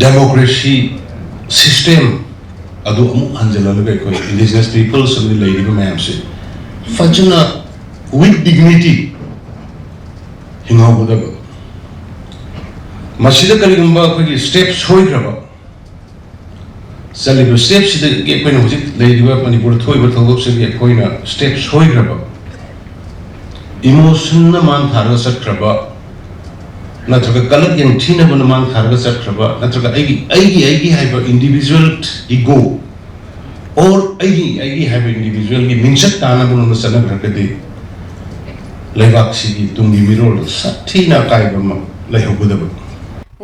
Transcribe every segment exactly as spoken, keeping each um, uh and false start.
democracy system ꯑꯗꯨ ꯑꯃꯨꯛ ꯍꯟꯖꯤꯜꯍꯜꯂꯒ ꯑꯩꯈꯣꯏ indigenous peoples ꯑꯃꯗꯤ ꯂꯩꯔꯤꯕ ꯃꯌꯥꯝꯁꯦ ꯐꯖꯅ with dignity ꯍꯤꯡꯍꯧꯒꯗꯕ꯫ ꯃꯁꯤꯗ ꯀꯔꯤꯒꯨꯝꯕ ꯑꯩꯈꯣꯏꯒꯤ step ꯁꯣꯏꯈ꯭ꯔꯕ, ꯆꯠꯂꯤꯕ step ꯁꯤꯗꯒꯤ ꯑꯩꯈꯣꯏꯅ ꯍꯧꯖꯤꯛ ꯂꯩꯔꯤꯕ ꯃꯅꯤꯄꯨꯔꯗ ꯊꯣꯛꯏꯕ ꯊꯧꯗꯣꯛꯁꯤꯒꯤ ꯑꯩꯈꯣꯏꯅ step ꯁꯣꯏꯈ꯭ꯔꯕ, emotion ꯅ ꯃꯥꯡ ꯊꯥꯔꯒ ꯆꯠꯈ꯭ꯔꯕ, ꯅꯠꯇ꯭ꯔꯒ ꯀꯂꯛ ꯌꯦꯡꯊꯤꯅꯕꯅ ꯃꯥꯡ ꯊꯥꯔꯒ ꯆꯠꯈ꯭ꯔꯕ, ꯅꯠꯇ꯭ꯔꯒ ꯑꯩꯒꯤ, ꯑꯩꯒꯤ, ꯑꯩꯒꯤ ꯍꯥꯏꯕ individual ego or ꯑꯩꯒꯤ, ꯑꯩꯒꯤ ꯍꯥꯏꯕ individual ꯒꯤ ꯃꯤꯡꯆꯠ ꯇꯥꯅꯕ ꯂꯣꯝꯗ ꯆꯠꯅꯈ꯭ꯔꯒꯗꯤ ꯂꯩꯕꯥꯛꯁꯤꯒꯤ ꯇꯨꯡꯒꯤ ꯃꯤꯔꯣꯜꯗ ꯁꯥꯊꯤꯅ ꯑꯀꯥꯏꯕ ꯑꯃ ꯂꯩꯍꯧꯒꯗꯕ꯫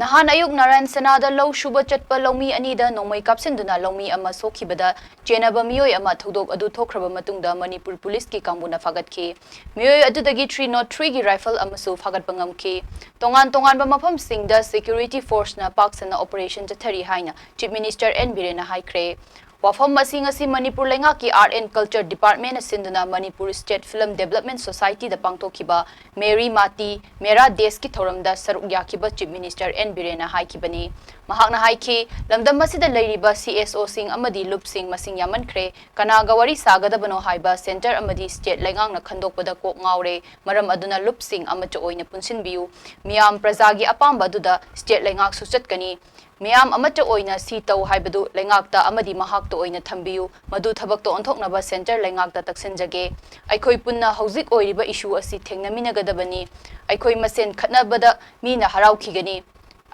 ꯅꯍꯥꯟ ꯑꯌꯨꯛ ꯅꯥꯔꯥꯌꯟ ꯁꯦꯅꯥꯗ ꯂꯧ ꯁꯨꯕ ꯆꯠꯄ ꯂꯧꯃꯤ ꯑꯅꯤꯗ ꯅꯣꯡꯃꯩ ꯀꯥꯞꯁꯤꯟꯗꯨꯅ ꯂꯧꯃꯤ ꯑꯃ ꯁꯣꯛꯈꯤꯕꯗ ꯆꯦꯟꯅꯕ ꯃꯤꯑꯣꯏ ꯑꯃ ꯊꯧꯗꯣꯛ ꯑꯗꯨ ꯊꯣꯛꯈ꯭ꯔꯕ ꯃꯇꯨꯡꯗ ꯃꯅꯤꯄꯨꯔ ꯄꯨꯂꯤꯁꯀꯤ ꯀꯥꯡꯕꯨꯅ ꯐꯥꯒꯠꯈꯤ꯫ ꯃꯤꯑꯣꯏ ꯑꯗꯨꯗꯒꯤ three not three ꯒꯤ rifle ꯑꯃꯁꯨ ꯐꯥꯒꯠꯄ ꯉꯝꯈꯤ꯫ ꯇꯣꯉꯥꯟ ꯇꯣꯉꯥꯟꯕ ꯃꯐꯝꯁꯤꯡꯗ security force ꯅ ꯄꯥꯛ ꯁꯟꯅ operation ꯆꯠꯊꯔꯤ ꯍꯥꯏꯅ Chief Minister ꯑꯦꯟ ꯕꯤꯔꯦꯟꯅ ꯍꯥꯏꯈ꯭ꯔꯦ꯫ ꯋꯥꯐꯝ ꯑꯁꯤ ꯉꯁꯤ ꯃꯅꯤꯄꯨꯔ ꯂꯩꯉꯥꯛꯀꯤ Art and Culture Department ꯅ ꯁꯤꯟꯗꯨꯅ Manipur State Film Development Society ꯗ ꯄꯥꯡꯊꯣꯛꯈꯤꯕ ꯃꯦꯔꯤ ꯃꯥꯇꯤ, ꯃꯦꯔꯥ ꯗꯦꯁꯀꯤ ꯊꯧꯔꯝꯗ ꯁꯔꯨꯛ ꯌꯥꯈꯤꯕ Chief Minister ꯑꯦꯟ ꯕꯤꯔꯦꯟꯅ ꯍꯥꯏꯈꯤꯕꯅꯤ꯫ ꯃꯍꯥꯛꯅ ꯍꯥꯏꯈꯤ, ꯂꯝꯗꯝ ꯑꯁꯤꯗ ꯂꯩꯔꯤꯕ C S O ꯁꯤꯡ ꯑꯃꯗꯤ ꯂꯨꯞꯁꯤꯡ ꯃꯁꯤꯡ ꯌꯥꯝꯃꯟꯈ꯭ꯔꯦ, ꯀꯅꯥꯒ ꯋꯥꯔꯤ ꯁꯥꯒꯗꯕꯅꯣ ꯍꯥꯏꯕ centre ꯑꯃꯗꯤ state ꯂꯩꯉꯥꯛꯅ ꯈꯟꯗꯣꯛꯄꯗ ꯀꯣꯛ ꯉꯥꯎꯔꯦ, ꯃꯔꯝ ꯑꯗꯨꯅ ꯂꯨꯞꯁꯤꯡ ꯑꯃꯠꯇ ꯑꯣꯏꯅ ꯄꯨꯟꯁꯤꯟꯕꯤꯌꯨ, ꯃꯤꯌꯥꯝ ꯄ꯭ꯔꯖꯥꯒꯤ ꯑꯄꯥꯝꯕ ꯑꯗꯨꯗ state ꯂꯩꯉꯥꯛꯁꯨ ꯆꯠꯀꯅꯤ, ꯃꯤꯌꯥꯝ ꯑꯃꯠꯇ ꯑꯣꯏꯅ ꯁꯤ ꯇꯧ ꯍꯥꯏꯕꯗꯨ ꯂꯩꯉꯥꯛꯇ ꯑꯃꯗꯤ ꯃꯍꯥꯛꯇ ꯑꯣꯏꯅ ꯊꯝꯕꯤꯌꯨ꯫ ꯃꯗꯨ ꯊꯕꯛꯇ ꯑꯣꯟꯊꯣꯛꯅꯕ centre ꯂꯩꯉꯥꯛꯇ ꯇꯛꯁꯤꯟꯖꯒꯦ꯫ ꯑꯩꯈꯣꯏ ꯄꯨꯟꯅ ꯍꯧꯖꯤꯛ ꯑꯣꯏꯔꯤꯕ issue ꯑꯁꯤ ꯊꯦꯡꯅꯃꯤꯟꯅꯒꯗꯕꯅꯤ꯫ ꯑꯩꯈꯣꯏ ꯃꯁꯦꯟ ꯈꯠꯅꯕꯗ ꯃꯤꯅ ꯍꯔꯥꯎꯈꯤꯒꯅꯤ꯫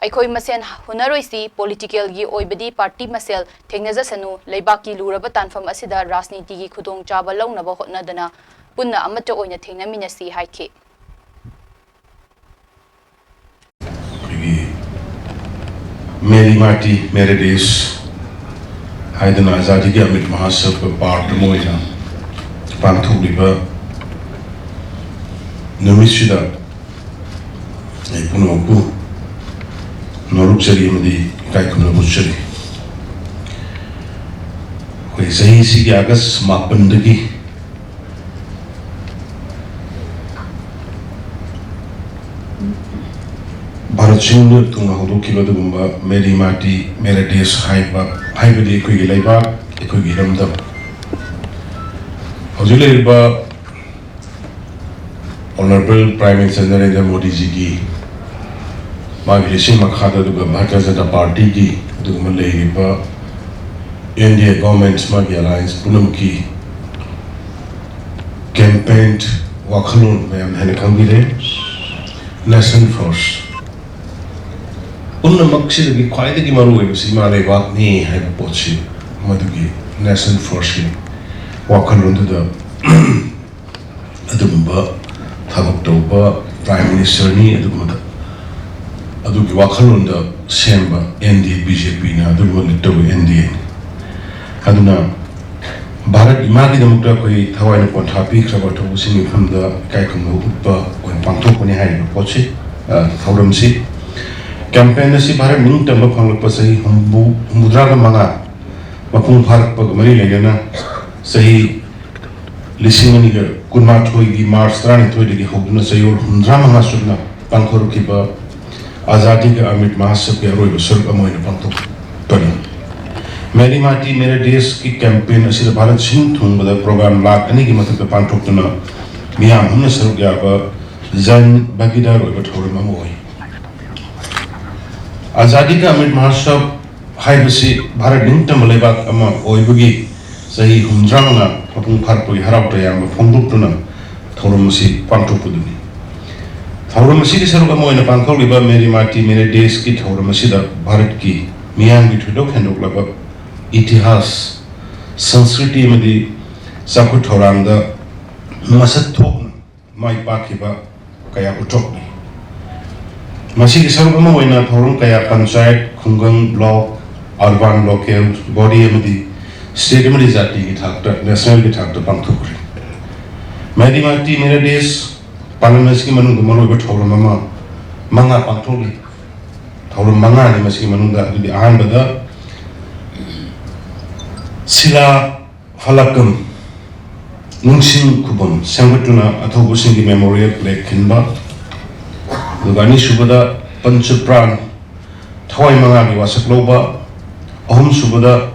ꯑꯩꯈꯣꯏ ꯃꯁꯦꯟ ꯍꯨꯟꯅꯔꯣꯏꯁꯤ꯫ Political ꯒꯤ ꯑꯣꯏꯕꯗꯤ party ꯃꯁꯦꯜ ꯊꯦꯡꯅꯖꯁꯅꯨ꯫ ꯂꯩꯕꯥꯛꯀꯤ ꯂꯨꯔꯕ ꯇꯥꯟꯐꯝ ꯑꯁꯤꯗ ꯔꯥꯖꯅꯤꯇꯤꯒꯤ ꯈꯨꯗꯣꯡꯆꯥꯕ ꯂꯧꯅꯕ ꯍꯣꯠꯅꯗꯅ ꯄꯨꯟꯅ ꯑꯃꯠꯇ ꯑꯣꯏꯅ ꯊꯦꯡꯅꯃꯤꯟꯅꯁꯤ ꯍꯥꯏꯈꯤ꯫ ꯑꯩꯈꯣꯏꯒꯤ ꯃꯦꯔꯤ ꯃꯥꯇꯤ, ꯃꯦꯔꯤ ꯗꯦꯁ ꯍꯥꯏꯗꯅ ꯑꯖꯥꯗꯤꯒꯤ ꯑꯃ꯭ꯔꯤꯠ ꯃꯍꯣꯠꯁꯕ part ꯑꯃ ꯑꯣꯏꯅ ꯄꯥꯡꯊꯣꯛꯂꯤꯕ ꯅꯨꯃꯤꯠꯁꯤꯗ ꯑꯩ ꯄꯨꯝꯅꯃꯛꯄꯨ ꯅꯣꯂꯨꯛꯆꯔꯤ ꯑꯃꯗꯤ ꯏꯀꯥꯏ ꯈꯨꯝꯅꯕ ꯎꯠꯆꯔꯤ꯫ ꯑꯩꯈꯣꯏ ꯆꯍꯤꯁꯤꯒꯤ August ꯃꯥꯄꯟꯗꯒꯤ ꯚꯥꯔꯠ ꯁꯤꯡꯅ ꯊꯨꯡꯅ ꯍꯧꯗꯣꯛꯈꯤꯕ ꯑꯗꯨꯒꯨꯝꯕ ꯃꯦꯔꯤ ꯃꯥꯇꯤ ꯃꯦꯔꯥ ꯗꯦꯁ ꯍꯥꯏꯕ, ꯍꯥꯏꯕꯗꯤ ꯑꯩꯈꯣꯏꯒꯤ ꯂꯩꯕꯥꯛ, ꯑꯩꯈꯣꯏꯒꯤ ꯏꯔꯝꯗꯝ꯫ ꯍꯧꯖꯤꯛ ꯂꯩꯔꯤꯕ ꯑꯣꯅꯔꯦꯕꯜ ꯄ꯭ꯔꯥꯏꯝ ꯃꯤꯅꯤꯁꯇꯔ ꯅꯔꯦꯟꯗ꯭ꯔ ꯃꯣꯗꯤꯖꯤꯒꯤ ꯃꯥꯒꯤ ꯂꯤꯁꯤꯡ ꯃꯈꯥꯗ, ꯑꯗꯨꯒ ꯚꯥꯔꯇꯤꯌ ꯖꯅꯇꯥ ꯄꯥꯔꯇꯤꯒꯤ, ꯑꯗꯨꯒꯨꯝꯕ ꯂꯩꯔꯤꯕ ꯑꯦꯟ ꯗꯤ ꯑꯦ ꯒꯣꯔꯃꯦꯟꯠꯁ, ꯃꯥꯒꯤ ꯑꯦꯂꯥꯏꯟꯁ ꯄꯨꯝꯅꯃꯛꯀꯤ ꯀꯦꯝꯄꯦꯟ ꯋꯥꯈꯜꯂꯣꯟ ꯃꯌꯥꯝ ꯍꯦꯟꯅ ꯈꯪꯕꯤꯔꯦ꯫ Nation first. ꯄꯨꯝꯅꯃꯛꯁꯤꯗꯒꯤ ꯈ꯭ꯋꯥꯏꯗꯒꯤ ꯃꯔꯨꯑꯣꯏꯕꯁꯤ ꯏꯃꯥ ꯂꯩꯕꯥꯛꯅꯤ ꯍꯥꯏꯕ ꯄꯣꯠꯁꯤ, ꯃꯗꯨꯒꯤ ꯅꯦꯁꯟ ꯐꯥꯔꯁꯀꯤ ꯋꯥꯈꯜꯂꯣꯟꯗꯨꯗ ꯑꯗꯨꯒꯨꯝꯕ ꯊꯕꯛ ꯇꯧꯕ ꯄ꯭ꯔꯥꯏꯝ ꯃꯤꯅꯤꯁꯇꯔꯅꯤ꯫ ꯑꯗꯨꯒꯨꯝꯕꯗ, ꯑꯗꯨꯒꯤ ꯋꯥꯈꯜꯂꯣꯟꯗ ꯁꯦꯝꯕ ꯑꯦꯟ ꯗꯤ ꯑꯦ, ꯕꯤ ꯖꯦ ꯄꯤꯅ ꯑꯗꯨꯒꯨꯝꯕ ꯂꯤꯠ ꯇꯧꯕ ꯑꯦꯟ ꯗꯤ ꯑꯦꯅꯤ꯫ ꯑꯗꯨꯅ ꯚꯥꯔꯠ ꯏꯃꯥꯒꯤꯗꯃꯛꯇ ꯑꯩꯈꯣꯏ ꯊꯋꯥꯏꯅ ꯄꯣꯟꯊꯥ ꯄꯤꯈ꯭ꯔꯕ ꯊꯧꯕꯨꯁꯤꯡꯒꯤ ꯃꯐꯝꯗ ꯏꯀꯥꯏ ꯈꯨꯝꯅꯕ ꯎꯠꯄ ꯑꯣꯏꯅ ꯄꯥꯡꯊꯣꯛꯄꯅꯤ ꯍꯥꯏꯔꯤꯕ ꯄꯣꯠꯁꯤ, ꯑ, ꯊꯧꯔꯝꯁꯤ꯫ ꯀꯦꯝꯄꯦꯟ ꯑꯁꯤ ꯚꯥꯔꯠ ꯅꯤꯡꯇꯝꯕ ꯐꯪꯂꯛꯄ ꯆꯍꯤ ꯍꯨꯝꯐꯨ, ꯍꯨꯝꯐꯨꯇꯔꯥꯒ ꯃꯉꯥ ꯃꯄꯨꯡ ꯐꯥꯔꯛꯄꯒ ꯃꯔꯤ ꯂꯩꯅꯅ ꯆꯍꯤ ꯂꯤꯁꯤꯡ ꯑꯅꯤꯒ ꯀꯨꯟꯃꯥꯊꯣꯏꯒꯤ ꯃꯥꯔꯆ ꯇꯔꯥꯅꯤꯊꯣꯏꯗꯒꯤ ꯍꯧꯗꯨꯅ ꯆꯌꯣꯜ ꯍꯨꯝꯐꯨꯇꯔꯥ ꯃꯉꯥ ꯆꯨꯞꯅ ꯄꯥꯡꯊꯣꯔꯛꯈꯤꯕ ꯑꯖꯥꯗꯤ ꯀ ꯑꯃ꯭ꯔꯤꯠ ꯃꯍꯣꯠꯁꯕꯀꯤ ꯑꯔꯣꯏꯕ ꯁꯔꯨꯛ ꯑꯃ ꯑꯣꯏꯅ ꯄꯥꯡꯊꯣꯛꯄꯅꯤ꯫ ꯃꯦꯔꯤ ꯃꯥꯇꯤ ꯃꯦꯔꯥ ꯗꯦꯁꯀꯤ ꯀꯦꯝꯄꯦꯟ ꯑꯁꯤꯗ ꯚꯥꯔꯠ ꯁꯤꯟ ꯊꯨꯡꯕꯗ ꯄ꯭ꯔꯣꯒ꯭ꯔꯥꯝ ꯂꯥꯈ ꯑꯅꯤꯒꯤ ꯃꯊꯛꯇ ꯄꯥꯡꯊꯣꯛꯇꯨꯅ ꯃꯤꯌꯥꯝ ꯄꯨꯝꯅ ꯁꯔꯨꯛ ꯌꯥꯕ ꯖꯟ ꯚꯥꯒꯤꯗꯥꯔ ꯑꯣꯏꯕ ꯊꯧꯔꯝ ꯑꯃ ꯑꯣꯏ꯫ ꯑꯖꯥꯗꯤ ꯀ ꯑꯃ꯭ꯔꯤꯠ ꯃꯍꯣꯠꯁꯕ ꯍꯥꯏꯕꯁꯤ ꯚꯥꯔꯠ ꯅꯤꯡꯇꯝꯕ ꯂꯩꯕꯥꯛ ꯑꯃ ꯑꯣꯏꯕꯒꯤ ꯆꯍꯤ ꯍꯨꯝꯐꯨꯇꯔꯥ ꯃꯉꯥ ꯃꯄꯨꯡ ꯐꯥꯔꯛꯄꯒꯤ ꯍꯔꯥꯎ ꯇꯌꯥꯝꯕ ꯐꯣꯡꯗꯣꯛꯇꯨꯅ ꯊꯧꯔꯝ ꯑꯁꯤ ꯄꯥꯡꯊꯣꯛꯄꯗꯨꯅꯤ꯫ ꯊꯧꯔꯝ ꯑꯁꯤꯒꯤ ꯁꯔꯨꯛ ꯑꯃ ꯑꯣꯏꯅ ꯄꯥꯡꯊꯣꯛꯂꯤꯕ ꯃꯦꯔꯤ ꯃꯥꯇꯤ ꯃꯦꯔꯥ ꯗꯦꯁꯀꯤ ꯊꯧꯔꯝ ꯑꯁꯤꯗ ꯚꯥꯔꯠꯀꯤ ꯃꯤꯌꯥꯝꯒꯤ ꯊꯣꯏꯗꯣꯛ ꯍꯦꯟꯗꯣꯛꯂꯕ ꯏꯇꯤꯍꯥꯁ, ꯁꯪꯁꯀ꯭ꯔꯤꯇꯤ ꯑꯃꯗꯤ ꯆꯥꯎꯈꯠ ꯊꯧꯔꯥꯡꯗ ꯃꯁꯛ ꯊꯣꯛꯅ ꯃꯥꯏ ꯄꯥꯛꯈꯤꯕ ꯀꯌꯥ ꯎꯠꯊꯣꯛꯂꯤ꯫ ꯃꯁꯤꯒꯤ ꯁꯔꯨꯛ ꯑꯃ ꯑꯣꯏꯅ ꯊꯧꯔꯝ ꯀꯌꯥ ꯄꯟꯆꯥꯌꯠ, ꯈꯨꯡꯒꯪ, ꯕ꯭ꯂꯣꯛ, ꯑꯔꯕꯥꯟ, ꯂꯣꯀꯦꯜ ꯕꯣꯗꯤ ꯑꯃꯗꯤ ꯁ꯭ꯇꯦꯠ ꯑꯃꯗꯤ ꯖꯥꯇꯤꯒꯤ ꯊꯥꯛꯇ, ꯅꯦꯁꯅꯦꯜꯒꯤ ꯊꯥꯛꯇ ꯄꯥꯡꯊꯣꯛꯈ꯭ꯔꯦ꯫ ꯃꯦꯔꯤ ꯃꯥꯇꯤ ꯃꯦꯔꯥ ꯗꯦꯁ ꯄꯥꯡꯒꯜ ꯑꯁꯤꯒꯤ ꯃꯅꯨꯡꯗ ꯃꯔꯨꯑꯣꯏꯕ ꯊꯧꯔꯝ ꯑꯃ, ꯃꯉꯥ ꯄꯥꯡꯊꯣꯛꯂꯤ꯫ ꯊꯧꯔꯝ ꯃꯉꯥꯅꯤ ꯃꯁꯤꯒꯤ ꯃꯅꯨꯡꯗ, ꯑꯗꯨꯗꯤ ꯑꯍꯥꯟꯕꯗ ꯁꯤꯂꯥ ꯐꯂꯀꯝ, ꯅꯤꯡꯁꯤꯡ ꯈꯨꯕꯝ ꯁꯦꯝꯒꯠꯇꯨꯅ ꯑꯊꯧꯕꯁꯤꯡꯒꯤ ꯃꯦꯃꯣꯔꯤꯌꯦꯜ ꯄ꯭ꯂꯦꯛ ꯈꯤꯟꯕ, ꯑꯗꯨꯒ ꯑꯅꯤꯁꯨꯕꯗ ꯄꯟꯆ ꯄ꯭ꯔꯥꯟ ꯊꯋꯥꯏ ꯃꯉꯥꯒꯤ ꯋꯥꯁꯛ ꯂꯧꯕ, ꯑꯍꯨꯝꯁꯨꯕꯗ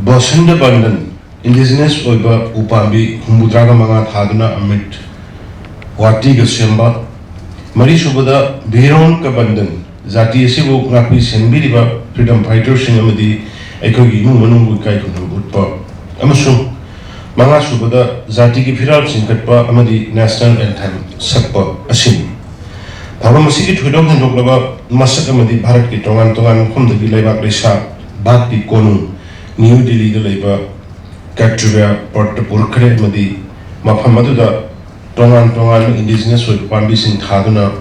ꯕꯁꯟꯇ ꯕꯟꯗꯟ ꯏꯟꯗꯤꯖꯤꯅꯁ ꯑꯣꯏꯕ ꯎꯄꯥꯝꯕꯤ ꯍꯨꯝꯐꯨꯇꯔꯥꯒ ꯃꯉꯥ ꯊꯥꯗꯨꯅ ꯑꯃ꯭ꯔꯤꯠ ꯋꯥꯇꯤꯒ ꯁꯦꯝꯕ, ꯃꯔꯤꯁꯨꯕꯗ ꯚꯤꯔꯣꯟ ꯀꯕꯟꯗꯟ ꯖꯥꯇꯤ ꯑꯁꯤꯕꯨ ꯉꯥꯛꯄꯤ ꯁꯦꯟꯕꯤꯔꯤꯕ ꯐ꯭ꯔꯤꯗꯝ ꯐꯥꯏꯇꯔꯁꯤꯡ ꯑꯃꯗꯤ ꯑꯩꯈꯣꯏꯒꯤ ꯏꯃꯨꯡ ꯃꯅꯨꯡꯕꯨ ꯏꯀꯥꯏ ꯈꯨꯝꯅꯕ ꯎꯠꯄ, ꯑꯃꯁꯨꯡ ꯃꯉꯥꯁꯨꯕꯗ ꯖꯥꯇꯤꯒꯤ ꯐꯤꯔꯥꯜ ꯆꯤꯡꯈꯠꯄ ꯑꯃꯗꯤ ꯅꯦꯁꯅꯦꯜ ꯑꯦꯟꯊꯦꯝ ꯁꯛꯄ ꯑꯁꯤꯅꯤ꯫ ꯊꯧꯔꯝ ꯑꯁꯤꯒꯤ ꯊꯣꯏꯗꯣꯛ ꯍꯦꯟꯗꯣꯛꯂꯕ ꯃꯁꯛ ꯑꯃꯗꯤ ꯚꯥꯔꯠꯀꯤ ꯇꯣꯉꯥꯟ ꯇꯣꯉꯥꯟꯕ ꯃꯐꯝꯗꯒꯤ ꯂꯩꯕꯥꯛ ꯂꯩꯁꯥ, ꯚꯥꯔꯠꯀꯤ ꯀꯣꯅꯨꯡ ꯅ꯭ꯌꯨ ꯗꯤꯜꯂꯤꯗ ꯂꯩꯕ ꯀꯦꯇ꯭ꯔꯤꯌꯥ ꯄꯣꯔꯠꯇ ꯄꯨꯔꯛꯈ꯭ꯔꯦ ꯑꯃꯗꯤ ꯃꯐꯝ ꯑꯗꯨꯗ ꯇꯣꯉꯥꯟ ꯇꯣꯉꯥꯟꯕ ꯏꯟꯗꯤꯖꯤꯅꯁ ꯑꯣꯏꯕ ꯄꯥꯝꯕꯤꯁꯤꯡ ꯊꯥꯗꯨꯅ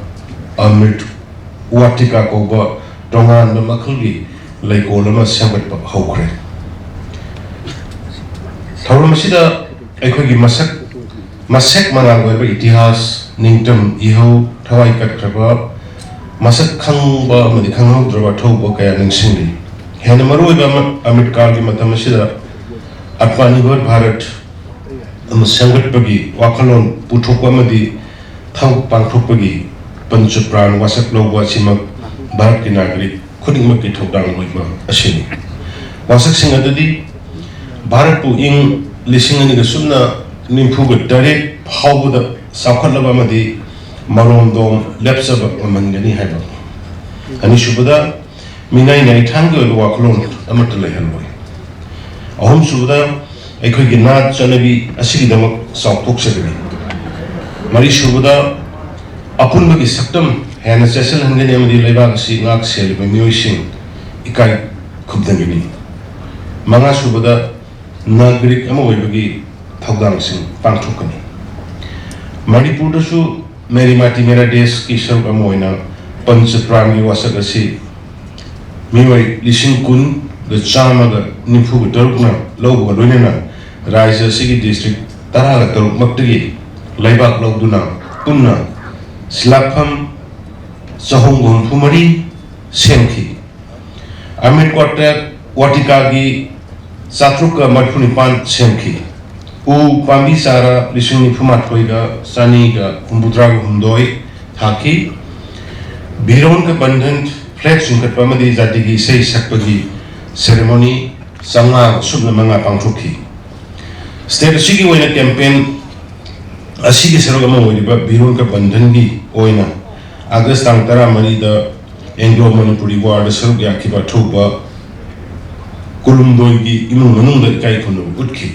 ꯑꯃ꯭ꯔꯤꯠ ꯋꯥꯇꯤꯀꯥ ꯀꯧꯕ ꯇꯣꯉꯥꯟꯕ ꯃꯈꯜꯒꯤ ꯂꯩꯀꯣꯜ ꯑꯃ ꯁꯦꯝꯒꯠꯄ ꯍꯧꯈ꯭ꯔꯦ꯫ ꯊꯧꯔꯝ ꯑꯁꯤꯗ ꯑꯩꯈꯣꯏꯒꯤ ꯃꯁꯛ ꯃꯁꯦꯛ ꯃꯉꯥꯜ ꯑꯣꯏꯕ ꯏꯇꯤꯍꯥꯁ, ꯅꯤꯡꯇꯝ ꯏꯍꯧ, ꯊꯋꯥꯏ ꯀꯠꯈ꯭ꯔꯕ, ꯃꯁꯛ ꯈꯪꯕ ꯑꯃꯗꯤ ꯈꯪꯍꯧꯗ꯭ꯔꯕ ꯑꯊꯧꯕ ꯀꯌꯥ ꯅꯤꯡꯁꯤꯡꯂꯤ꯫ ꯍꯦꯟꯅ ꯃꯔꯨꯑꯣꯏꯕ ꯑꯃ, ꯑꯃ꯭ꯔꯤꯠꯀꯥꯜꯒꯤ ꯃꯇꯝ ꯑꯁꯤꯗ ꯑꯠꯃꯥꯅꯤꯔꯚꯔ ꯚꯥꯔꯠ ꯑꯃ ꯁꯦꯝꯒꯠꯄꯒꯤ ꯋꯥꯈꯜꯂꯣꯟ ꯄꯨꯊꯣꯛꯄ ꯑꯃꯗꯤ ꯊꯕꯛ ꯄꯥꯡꯊꯣꯛꯄꯒꯤ ꯄꯟꯆ ꯄ꯭ꯔꯥꯟ ꯋꯥꯁꯛ ꯂꯧꯕ ꯑꯁꯤꯃꯛ ꯚꯥꯔꯠꯀꯤ ꯅꯥꯒꯔꯤꯛ ꯈꯨꯗꯤꯡꯃꯛꯀꯤ ꯊꯧꯗꯥꯡ ꯑꯣꯏꯕ ꯑꯁꯤꯅꯤ꯫ ꯋꯥꯁꯛꯁꯤꯡ ꯑꯗꯨꯗꯤ ꯚꯥꯔꯠꯄꯨ ꯏꯪ ꯂꯤꯁꯤꯡ ꯑꯅꯤꯒ ꯁꯨꯞꯅ ꯅꯤꯐꯨꯒ ꯇꯔꯦꯠ ꯐꯥꯎꯕꯗ ꯆꯥꯎꯈꯠꯂꯕ ꯑꯃꯗꯤ ꯃꯔꯣꯝꯗꯣꯝ ꯂꯦꯞꯆꯕ ꯉꯝꯍꯟꯒꯅꯤ ꯍꯥꯏꯕ꯫ ꯑꯅꯤꯁꯨꯕꯗ, ꯃꯤꯅꯥꯏ ꯅꯥꯏꯊꯥꯡꯒꯤ ꯑꯣꯏꯕ ꯋꯥꯈꯜꯂꯣꯟ ꯑꯃꯠꯇ ꯂꯩꯍꯜꯂꯣꯏ꯫ ꯑꯍꯨꯝꯁꯨꯕꯗ, ꯑꯩꯈꯣꯏꯒꯤ ꯅꯥꯠ ꯆꯠꯅꯕꯤ ꯑꯁꯤꯒꯤꯗꯃꯛ ꯆꯥꯎꯊꯣꯛꯆꯒꯅꯤ꯫ ꯃꯔꯤꯁꯨꯕꯗ, ꯑꯄꯨꯟꯕꯒꯤ ꯁꯛꯇꯝ ꯍꯦꯟꯅ ꯆꯦꯠꯁꯤꯜꯍꯟꯒꯅꯤ ꯑꯃꯗꯤ ꯂꯩꯕꯥꯛ ꯑꯁꯤ ꯉꯥꯛ ꯁꯦꯜꯂꯤꯕ ꯃꯤꯑꯣꯏꯁꯤꯡ ꯏꯀꯥꯏ ꯈꯨꯝꯅꯒꯅꯤ꯫ ꯃꯉꯥꯁꯨꯕꯗ, ꯅꯥꯒꯔꯤꯛ ꯑꯃ ꯑꯣꯏꯕꯒꯤ ꯊꯧꯗꯥꯡꯁꯤꯡ ꯄꯥꯡꯊꯣꯛꯀꯅꯤ꯫ ꯃꯅꯤꯄꯨꯔꯗꯁꯨ ꯃꯦꯔꯤ ꯃꯥꯇꯤ ꯃꯦꯔꯥ ꯗꯦꯁꯀꯤ ꯁꯔꯨꯛ ꯑꯃ ꯑꯣꯏꯅ ꯄꯟꯆ ꯄ꯭ꯔꯥꯟꯒꯤ ꯋꯥꯁꯛ ꯑꯁꯤ ꯃꯤꯑꯣꯏ ꯂꯤꯁꯤꯡ ꯀꯨꯟꯒ ꯆꯥꯝꯃꯒ ꯅꯤꯐꯨꯒ ꯇꯔꯨꯛꯅ ꯂꯧꯕꯒ ꯂꯣꯏꯅꯅ ꯔꯥꯖ꯭ꯌ ꯑꯁꯤꯒꯤ ꯗꯤꯁꯇ꯭ꯔꯤꯛ ꯇꯔꯥꯒ ꯇꯔꯨꯛꯃꯛꯇꯒꯤ ꯂꯩꯕꯥꯛ ꯂꯧꯗꯨꯅ ꯄꯨꯟꯅ ꯁꯤꯂꯥꯛꯐꯝ ꯆꯍꯨꯝꯒ ꯍꯨꯝꯐꯨ ꯃꯔꯤ ꯁꯦꯝꯈꯤ꯫ ꯑꯃ꯭ꯔꯤꯠ ꯀ꯭ꯋꯥꯇꯦꯛ ꯋꯥꯇꯤꯀꯥꯒꯤ ꯆꯥꯇ꯭ꯔꯨꯛꯀ ꯃꯔꯤꯐꯨ ꯅꯤꯄꯥꯟ ꯁꯦꯝꯈꯤ꯫ ꯎ ꯄꯥꯝꯕꯤ ꯆꯥꯔꯥ ꯂꯤꯁꯤꯡ ꯅꯤꯐꯨ ꯃꯥꯊꯣꯏꯒ ꯆꯅꯤꯒ ꯍꯨꯝꯐꯨꯇꯔꯥꯒ ꯍꯨꯝꯗꯣꯏ ꯊꯥꯈꯤ꯫ ꯕꯤꯔꯣꯟ ꯀ ꯕꯟꯙꯟ ꯐ꯭ꯂꯦꯒ ꯆꯤꯡꯈꯠꯄ ꯑꯃꯗꯤ ꯖꯥꯇꯤꯒꯤ ꯏꯁꯩ ꯁꯛꯄꯒꯤ ꯁꯦꯔꯦꯃꯣꯅꯤ ꯆꯥꯝꯃꯉꯥ ꯁꯨꯞꯅ ꯃꯉꯥ ꯄꯥꯡꯊꯣꯛꯈꯤ꯫ ꯁ꯭ꯇꯦꯠ ꯑꯁꯤꯒꯤ ꯑꯣꯏꯅ ꯀꯦꯝꯄꯦꯟ ꯑꯁꯤꯒꯤ ꯁꯔꯨꯛ ꯑꯃ ꯑꯣꯏꯔꯤꯕ ꯕꯤꯔꯣꯟ ꯀ ꯕꯟꯙꯟꯒꯤ ꯑꯣꯏꯅ ꯑꯥꯒꯁ ꯇꯥꯡ ꯇꯔꯥꯃꯔꯤꯗ ꯑꯦꯡꯒ꯭ꯂꯣ ꯃꯅꯤꯄꯨꯔꯤ ꯋꯥꯔꯗ ꯁꯔꯨꯛ ꯌꯥꯈꯤꯕ ꯑꯊꯧꯕ ꯀꯨꯟꯍꯨꯝꯗꯣꯏꯒꯤ ꯏꯃꯨꯡ ꯃꯅꯨꯡꯗ ꯏꯀꯥꯏ ꯈꯨꯝꯅꯕ ꯎꯠꯈꯤ꯫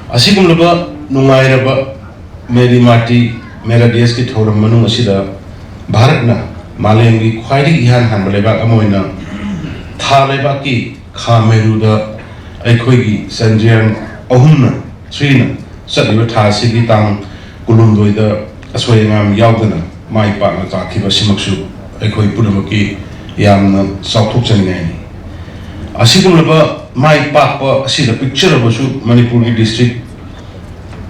ꯑꯁꯤꯒꯨꯝꯂꯕ ꯅꯨꯡꯉꯥꯏꯔꯕ ꯃꯦꯔꯤ ꯃꯥꯇꯤ ꯃꯦꯔꯥ ꯗꯦꯁꯀꯤ ꯊꯧꯔꯝ ꯃꯅꯨꯡ ꯑꯁꯤꯗ ꯚꯥꯔꯠꯅ ꯃꯥꯂꯦꯝꯒꯤ ꯈ꯭ꯋꯥꯏꯗꯒꯤ ꯏꯍꯥꯟ ꯍꯥꯟꯕ ꯂꯩꯕꯥꯛ ꯑꯃ ꯑꯣꯏꯅ ꯊꯥ ꯂꯩꯕꯥꯛꯀꯤ ꯈꯥ ꯃꯦꯔꯨꯗ ꯑꯩꯈꯣꯏꯒꯤ ꯆꯟꯗ꯭ꯔꯌꯥꯟ ꯑꯍꯨꯝꯅ, ꯊ꯭ꯔꯤꯅ ꯆꯠꯂꯤꯕ ꯊꯥ ꯑꯁꯤꯒꯤ ꯇꯥꯡ ꯀꯨꯟꯍꯨꯝꯗꯣꯏꯗ ꯑꯁꯣꯏ ꯑꯉꯥꯝ ꯌꯥꯎꯗꯅ ꯃꯥꯏ ꯄꯥꯛꯅ ꯇꯥꯈꯤꯕ ꯑꯁꯤꯃꯛꯁꯨ ꯑꯩꯈꯣꯏ ꯄꯨꯝꯅꯃꯛꯀꯤ ꯌꯥꯝꯅ ꯆꯥꯎꯊꯣꯛꯆꯅꯤꯡꯉꯥꯏꯅꯤ꯫ ꯑꯁꯤꯒꯨꯝꯂꯕ ꯃꯥꯏ ꯄꯥꯛꯄ ꯑꯁꯤꯗ ꯄꯤꯛꯆꯔꯕꯁꯨ ꯃꯅꯤꯄꯨꯔꯒꯤ ꯗꯤꯁꯇ꯭ꯔꯤꯛ,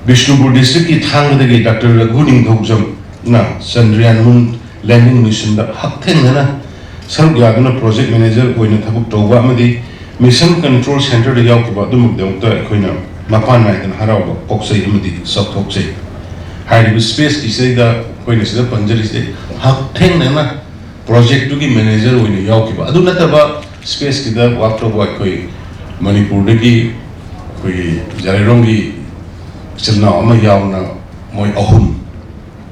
ꯕꯤꯁꯅꯨꯄꯨꯔ ꯗꯤꯁꯇ꯭ꯔꯤꯛꯀꯤ ꯊꯥꯡꯒꯗꯒꯤ ꯗꯥꯛꯇꯔ ꯔꯘꯨ ꯅꯤꯡꯊꯧꯖꯝꯅ ꯆꯟꯗ꯭ꯔꯌꯥꯟ ꯃꯨꯟ ꯂꯦꯟꯗꯤꯡ ꯃꯤꯁꯟꯗ ꯍꯛꯊꯦꯡꯅꯅ ꯁꯔꯨꯛ ꯌꯥꯗꯨꯅ ꯄ꯭ꯔꯣꯖꯦꯛ ꯃꯦꯅꯦꯖꯔ ꯑꯣꯏꯅ ꯊꯕꯛ ꯇꯧꯕ ꯑꯃꯗꯤ ꯃꯤꯁꯟ ꯀꯟꯇ꯭ꯔꯣꯜ ꯁꯦꯟꯇꯔꯗ ꯌꯥꯎꯈꯤꯕ ꯑꯗꯨꯃꯛꯇꯃꯛꯇ ꯑꯩꯈꯣꯏꯅ ꯃꯄꯥꯟ ꯅꯥꯏꯗꯅ ꯍꯔꯥꯎꯕ ꯄꯣꯛꯆꯩ ꯑꯃꯗꯤ ꯆꯥꯎꯊꯣꯛꯆꯩ꯫ ꯍꯥꯏꯔꯤꯕ ꯁ꯭ꯄꯦꯁꯀꯤꯁꯤꯗ ꯑꯩꯈꯣꯏꯅ ꯁꯤꯗ ꯄꯟꯖꯔꯤꯁꯦ ꯍꯛꯊꯦꯡꯅꯅ ꯄ꯭ꯔꯣꯖꯦꯛꯇꯨꯒꯤ ꯃꯦꯅꯦꯖꯔ ꯑꯣꯏꯅ ꯌꯥꯎꯈꯤꯕ꯫ ꯑꯗꯨ ꯅꯠꯇꯕ ꯁ꯭ꯄꯦꯁꯀꯤꯗ ꯋꯥꯛ ꯇꯧꯕ ꯑꯩꯈꯣꯏ ꯃꯅꯤꯄꯨꯔꯗꯒꯤ ꯑꯩꯈꯣꯏꯒꯤ ꯖꯥꯔꯩꯔꯣꯝꯒꯤ ꯏꯆꯤꯜ ꯏꯅꯥꯎ ꯑꯃ ꯌꯥꯎꯅ ꯃꯣꯏ ꯑꯍꯨꯝ,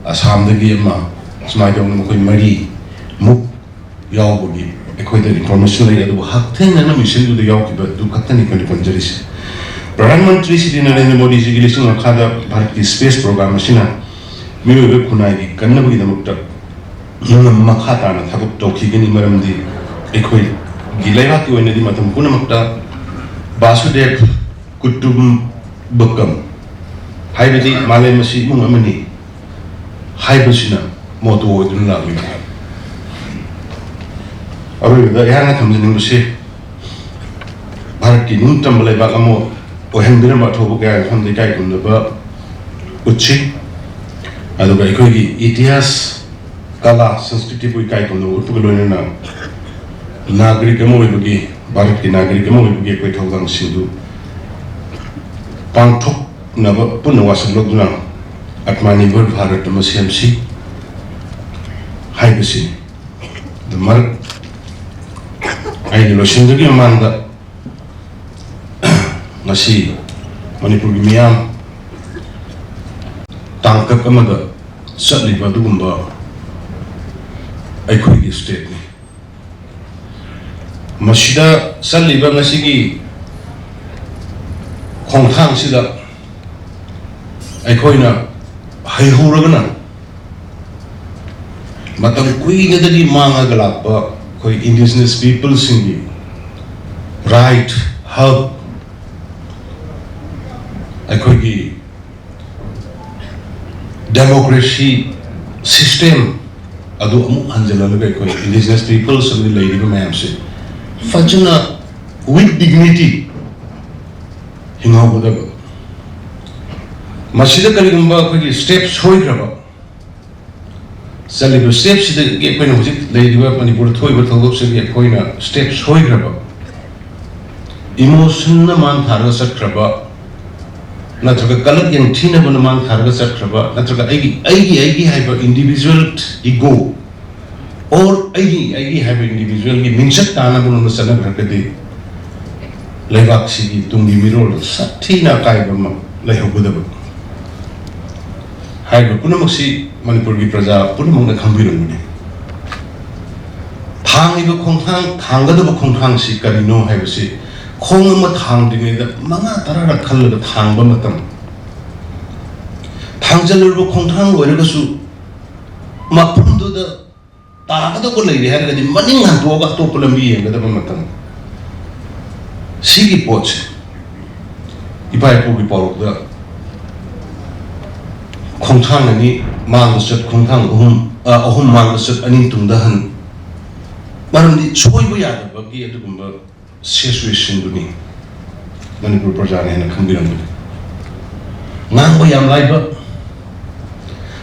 ꯑꯁꯥꯝꯗꯒꯤ ꯑꯃ, ꯁꯨꯃꯥꯏꯅ ꯇꯧꯗꯅ ꯃꯈꯣꯏ ꯃꯔꯤ ꯃꯨꯛ ꯌꯥꯎꯕꯒꯤ ꯑꯩꯈꯣꯏꯗ ꯏꯟꯐꯣꯔꯃꯦꯁꯟ ꯂꯩ꯫ ꯑꯗꯨꯕꯨ ꯍꯛꯊꯦꯡꯅꯅ ꯃꯤꯁꯟꯗꯨꯗ ꯌꯥꯎꯈꯤꯕ ꯑꯗꯨ ꯈꯛꯇꯅꯤ ꯑꯩꯈꯣꯏꯅ ꯄꯟꯖꯔꯤꯁꯦ꯫ ꯄ꯭ꯔꯙꯥꯟ ꯃꯟꯇ꯭ꯔꯤ ꯁ꯭ꯔꯤ ꯅꯔꯦꯟꯗ꯭ꯔ ꯃꯣꯗꯤꯖꯤꯒꯤ ꯂꯤꯁꯤꯡ ꯃꯈꯥꯗ ꯚꯥꯔꯠꯀꯤ ꯁ꯭ꯄꯦꯁ ꯄ꯭ꯔꯣꯒ꯭ꯔꯥꯝ ꯑꯁꯤꯅ ꯃꯤꯑꯣꯏꯕ ꯈꯨꯟꯅꯥꯏꯒꯤ ꯀꯟꯅꯕꯒꯤꯗꯃꯛꯇ ꯃꯈꯥ ꯇꯥꯅ ꯊꯕꯛ ꯇꯧꯈꯤꯒꯅꯤ, ꯃꯔꯝꯗꯤ ꯑꯩꯈꯣꯏꯒꯤ ꯂꯩꯕꯥꯛꯀꯤ ꯑꯣꯏꯅꯗꯤ ꯃꯇꯝ ꯄꯨꯝꯅꯃꯛꯇ ꯕꯥꯁꯨꯗꯦꯕ ꯀꯨꯇꯨꯝꯕꯀꯝ, ꯍꯥꯏꯕꯗꯤ ꯃꯥꯂꯦꯝ ꯑꯁꯤ ꯏꯃꯨꯡ ꯑꯃꯅꯤ ꯍꯥꯏꯕꯁꯤꯅ ꯃꯣꯇꯣ ꯑꯣꯏꯗꯨꯅ ꯂꯥꯛꯂꯤ꯫ ꯑꯔꯣꯏꯕꯗ ꯑꯩꯍꯥꯛꯅ ꯊꯝꯖꯅꯤꯡꯕꯁꯤ, ꯚꯥꯔꯠꯀꯤ ꯅꯤꯡꯇꯝꯕ ꯂꯩꯕꯥꯛ ꯑꯃ ꯑꯣꯏꯍꯟꯕꯤꯔꯝꯕ ꯑꯊꯧꯕ ꯀꯌꯥꯒꯤ ꯃꯐꯝꯗ ꯏꯀꯥꯏ ꯈꯨꯝꯅꯕ ꯎꯠꯁꯤ꯫ ꯑꯗꯨꯒ ꯑꯩꯈꯣꯏꯒꯤ ꯏꯇꯤꯍꯥꯁ, ꯀꯂꯥ, ꯁꯪꯁꯀ꯭ꯔꯤꯇꯤꯕꯨ ꯏꯀꯥꯏ ꯈꯨꯝꯅꯕ ꯎꯠꯄꯒ ꯂꯣꯏꯅꯅ ꯅꯥꯒꯔꯤꯛ ꯑꯃ ꯑꯣꯏꯕꯒꯤ, ꯚꯥꯔꯠꯀꯤ ꯅꯥꯒꯔꯤꯛ ꯑꯃ ꯑꯣꯏꯕꯒꯤ ꯑꯩꯈꯣꯏ ꯊꯧꯗꯥꯡꯁꯤꯡꯗꯨ ꯄꯥꯡꯊꯣꯛꯅꯕ ꯄꯨꯟꯅ ꯋꯥꯁꯛ ꯂꯧꯗꯨꯅ ꯑꯠꯃꯥꯅꯤꯔꯚꯔ ꯚꯥꯔꯠ ꯑꯃ ꯁꯦꯝꯁꯤ꯫ ꯍꯥꯏꯕꯁꯤꯅꯤ꯫ ꯑꯗꯨ ꯃꯔꯛ ꯑꯩꯅ ꯂꯣꯏꯁꯤꯟꯖꯒꯤ ꯃꯃꯥꯡꯗ ꯉꯁꯤ ꯃꯅꯤꯄꯨꯔꯒꯤ ꯃꯤꯌꯥꯝ ꯇꯥꯡꯀꯛ ꯑꯃꯗ ꯆꯠꯂꯤꯕ ꯑꯗꯨꯒꯨꯝꯕ ꯑꯩꯈꯣꯏꯒꯤ ꯁ꯭ꯇꯦꯠꯅꯤ꯫ ꯃꯁꯤꯗ ꯆꯠꯂꯤꯕ ꯉꯁꯤꯒꯤ ꯈꯣꯡꯊꯥꯡꯁꯤꯗ ꯑꯩꯈꯣꯏꯅ ꯍꯩꯍꯧꯔꯒꯅ ꯃꯇꯝ ꯀꯨꯏꯅꯗꯒꯤ ꯃꯥꯡꯉꯒ ꯂꯥꯛꯄ ꯑꯩꯈꯣꯏ ꯏꯟꯗꯤꯖꯤꯅꯁ ꯄꯤꯄꯜꯁꯤꯡꯒꯤ ꯔꯥꯏꯠ, ꯍꯛ, ꯑꯩꯈꯣꯏꯒꯤ ꯗꯦꯃꯣꯀ꯭ꯔꯦꯁꯤ ꯁꯤꯁꯇꯦꯝ ꯑꯗꯨ ꯑꯃꯨꯛ ꯍꯟꯖꯤꯜꯍꯜꯂꯒ ꯑꯩꯈꯣꯏ ꯏꯟꯗꯤꯖꯤꯅꯁ ꯄꯤꯄꯜꯁ ꯑꯃꯗꯤ ꯂꯩꯔꯤꯕ ꯃꯌꯥꯝꯁꯦ ꯐꯖꯅ with dignity ꯍꯤꯡꯍꯧꯒꯗꯕ꯫ ꯃꯁꯤꯗ ꯀꯔꯤꯒꯨꯝꯕ ꯑꯩꯈꯣꯏꯒꯤ ꯁ꯭ꯇꯦꯞ ꯁꯣꯏꯈ꯭ꯔꯕ, ꯆꯠꯂꯤꯕ ꯁ꯭ꯇꯦꯞꯁꯤꯗꯒꯤ ꯑꯩꯈꯣꯏꯅ ꯍꯧꯖꯤꯛ ꯂꯩꯔꯤꯕ ꯃꯅꯤꯄꯨꯔꯗ ꯊꯣꯛꯏꯕ ꯊꯧꯗꯣꯛꯁꯤꯗꯒꯤ ꯑꯩꯈꯣꯏꯅ ꯁ꯭ꯇꯦꯞ ꯁꯣꯏꯈ꯭ꯔꯕ, ꯏꯃꯣꯁꯟꯅ ꯃꯥꯡ ꯊꯥꯔꯒ ꯆꯠꯈ꯭ꯔꯕ, ꯅꯠꯇ꯭ꯔꯒ ꯀꯂꯛ ꯌꯦꯡꯊꯤꯅꯕꯅ ꯃꯥꯡ ꯊꯥꯔꯒ ꯆꯠꯈ꯭ꯔꯕ, ꯅꯠꯇ꯭ꯔꯒ ꯑꯩꯒꯤ, ꯑꯩꯒꯤ, ꯑꯩꯒꯤ ꯍꯥꯏꯕ ꯏꯟꯗꯤꯕꯤꯖꯨꯋꯦꯜ ꯏꯒꯣ, or ꯑꯩꯒꯤ, ꯑꯩꯒꯤ ꯍꯥꯏꯕ ꯏꯟꯗꯤꯕꯤꯖꯨꯋꯦꯜꯒꯤ ꯃꯤꯡꯆꯠ ꯇꯥꯅꯕ ꯂꯣꯝꯗ ꯆꯠꯅꯈ꯭ꯔꯒꯗꯤ ꯂꯩꯕꯥꯛꯁꯤꯒꯤ ꯇꯨꯡꯒꯤ ꯃꯤꯔꯣꯜꯗ ꯁꯥꯊꯤꯅ ꯑꯀꯥꯏꯕ ꯑꯃ ꯂꯩꯍꯧꯒꯗꯕ꯫ ꯍꯥꯏꯔꯤꯕ ꯄꯨꯝꯅꯃꯛꯁꯤ ꯃꯅꯤꯄꯨꯔꯒꯤ ꯄ꯭ꯔꯖꯥ ꯄꯨꯝꯅꯃꯛꯅ ꯈꯪꯕꯤꯔꯝꯒꯅꯤ꯫ ꯊꯥꯡꯉꯤꯕ ꯈꯣꯡꯊꯥꯡ, ꯊꯥꯡꯒꯗꯕ ꯈꯣꯡꯊꯥꯡꯁꯤ ꯀꯔꯤꯅꯣ ꯍꯥꯏꯕꯁꯤ ꯈꯣꯡ ꯑꯃ ꯊꯥꯡꯗ꯭ꯔꯤꯉꯩꯗ ꯃꯉꯥ ꯇꯔꯥꯔꯛ ꯈꯜꯂꯒ ꯊꯥꯡꯕ ꯃꯇꯝ, ꯊꯥꯡꯖꯜꯂꯨꯔꯕ ꯈꯣꯡꯊꯥꯡ ꯑꯣꯏꯔꯒꯁꯨ ꯃꯐꯝꯗꯨꯗ ꯇꯥꯒꯗꯧꯕ ꯂꯩꯔꯦ ꯍꯥꯏꯔꯒꯗꯤ ꯃꯅꯤꯡ ꯍꯟꯗꯣꯛꯑꯒ ꯑꯇꯣꯞꯄ ꯂꯝꯕꯤ ꯌꯦꯡꯒꯗꯕ ꯃꯇꯝ꯫ ꯁꯤꯒꯤ ꯄꯣꯠꯁꯦ ꯏꯄꯥ ꯏꯄꯨꯒꯤ ꯄꯥꯎꯔꯧꯗ ꯈꯣꯡꯊꯥꯡ ꯑꯅꯤ ꯃꯥꯡꯗ ꯆꯠ, ꯈꯣꯡꯊꯥꯡ ꯑꯍꯨꯝ, ꯑ, ꯑꯍꯨꯝ ꯃꯥꯡꯗ ꯆꯠ, ꯑꯅꯤ ꯇꯨꯡꯗ ꯍꯟ꯫ ꯃꯔꯝꯗꯤ ꯁꯣꯏꯕ ꯌꯥꯗꯕꯒꯤ ꯑꯗꯨꯒꯨꯝꯕ ꯁꯤꯆꯨꯋꯦꯁꯟꯗꯨꯅꯤ꯫ ꯃꯅꯤꯄꯨꯔ ꯄ꯭ꯔꯖꯥꯅ ꯍꯦꯟꯅ ꯈꯪꯕꯤꯔꯝꯒꯅꯤ꯫ ꯉꯥꯡꯕ ꯌꯥꯝ ꯂꯥꯏꯕ,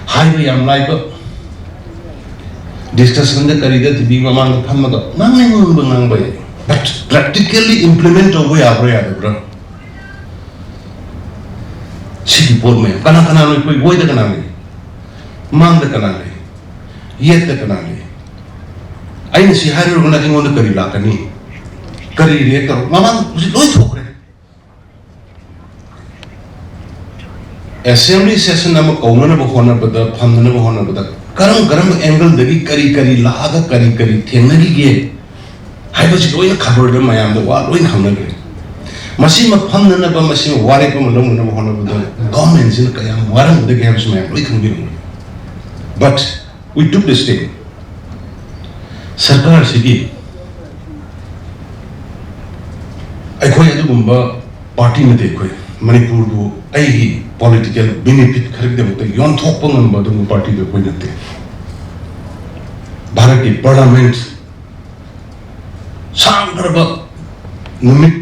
ꯍꯥꯏꯕ ꯌꯥꯝ ꯂꯥꯏꯕ, ꯗꯤꯁꯀꯁꯟꯗ ꯀꯔꯤꯗ ꯇꯤꯚꯤ ꯃꯃꯥꯡꯗ ꯐꯝꯃꯒ ꯉꯥꯡꯅꯤꯡꯕ ꯉꯥꯡꯕ ꯌꯥꯏ, but practically implement ꯇꯧꯕ ꯌꯥꯕ꯭ꯔꯥ ꯌꯥꯗꯕ꯭ꯔꯥ? ꯁꯤꯒꯤ ꯄꯣꯠ ꯃꯌꯥꯝ, ꯀꯅꯥ ꯀꯅꯥꯅꯣ ꯑꯩꯈꯣꯏ ꯑꯣꯏꯗ ꯀꯅꯥ ꯂꯩ? ꯃꯥꯡꯗ ꯀꯅꯥ ꯂꯩ? ꯌꯦꯠꯇ ꯀꯅꯥ ꯂꯩ? ꯑꯩꯅ ꯁꯤ ꯍꯥꯏꯔꯨꯔꯒꯅ ꯑꯩꯉꯣꯟꯗ ꯀꯔꯤ ꯂꯥꯛꯀꯅꯤ? ꯀꯔꯤ ꯔꯤꯌꯦꯛ ꯇꯧꯔꯛ? ꯃꯃꯥꯡ ꯍꯧꯖꯤꯛ ꯂꯣꯏ ꯊꯣꯛꯈ꯭ꯔꯦ꯫ ꯑꯦꯁꯦꯝꯕ꯭ꯂꯤ ꯁꯦꯁꯟ ꯑꯃ ꯀꯧꯅꯅꯕ ꯍꯣꯠꯅꯕꯗ, ꯐꯝꯅꯅꯕ ꯍꯣꯠꯅꯕꯗ ꯀꯔꯝ ꯀꯔꯝꯕ ꯑꯦꯡꯒꯜꯗꯒꯤ ꯀꯔꯤ ꯀꯔꯤ ꯂꯥꯛꯑꯒ ꯀꯔꯤ ꯀꯔꯤ ꯊꯦꯡꯅꯈꯤꯒꯦ ꯍꯥꯏꯕꯁꯤ ꯂꯣꯏꯅ ꯈꯕꯔꯗ ꯃꯌꯥꯝꯗ ꯋꯥ ꯂꯣꯏꯅ ꯈꯪꯅꯈ꯭ꯔꯦ꯫ ꯃꯁꯤꯃ ꯐꯝꯅꯅꯕ, ꯃꯁꯤꯃ ꯋꯥꯔꯦꯞ ꯑꯃ ꯂꯧꯅꯅꯕ ꯍꯣꯠꯅꯕꯗ ꯒꯚꯔꯟꯃꯦꯟꯁꯤꯅ ꯀꯌꯥꯝ ꯋꯥꯔꯝꯒꯗꯒꯦ ꯍꯥꯏꯕꯁꯤ ꯃꯌꯥꯝ ꯂꯣꯏ ꯈꯪꯕꯤꯔꯝꯒꯅꯤ꯫ But we took the step. ꯁꯔꯀꯥꯔꯁꯤꯒꯤ, ꯑꯩꯈꯣꯏ ꯑꯗꯨꯒꯨꯝꯕ ꯄꯥꯔꯇꯤ ꯅꯠꯇꯦ꯫ ꯑꯩꯈꯣꯏ ꯃꯅꯤꯄꯨꯔꯕꯨ ꯑꯩꯒꯤ ꯄꯣꯂꯤꯇꯤꯀꯦꯜ ꯕꯦꯅꯤꯐꯤꯠ ꯈꯔꯒꯤꯗꯃꯛꯇ ꯌꯣꯟꯊꯣꯛꯄ ꯉꯝꯕ ꯑꯗꯨꯒꯨꯝꯕ ꯄꯥꯔꯇꯤꯗꯨ ꯑꯩꯈꯣꯏ ꯅꯠꯇꯦ꯫ ꯚꯥꯔꯠꯀꯤ ꯄꯥꯔꯂꯥꯃꯦꯟꯠ ꯁꯥꯡꯈ꯭ꯔꯕ ꯅꯨꯃꯤꯠ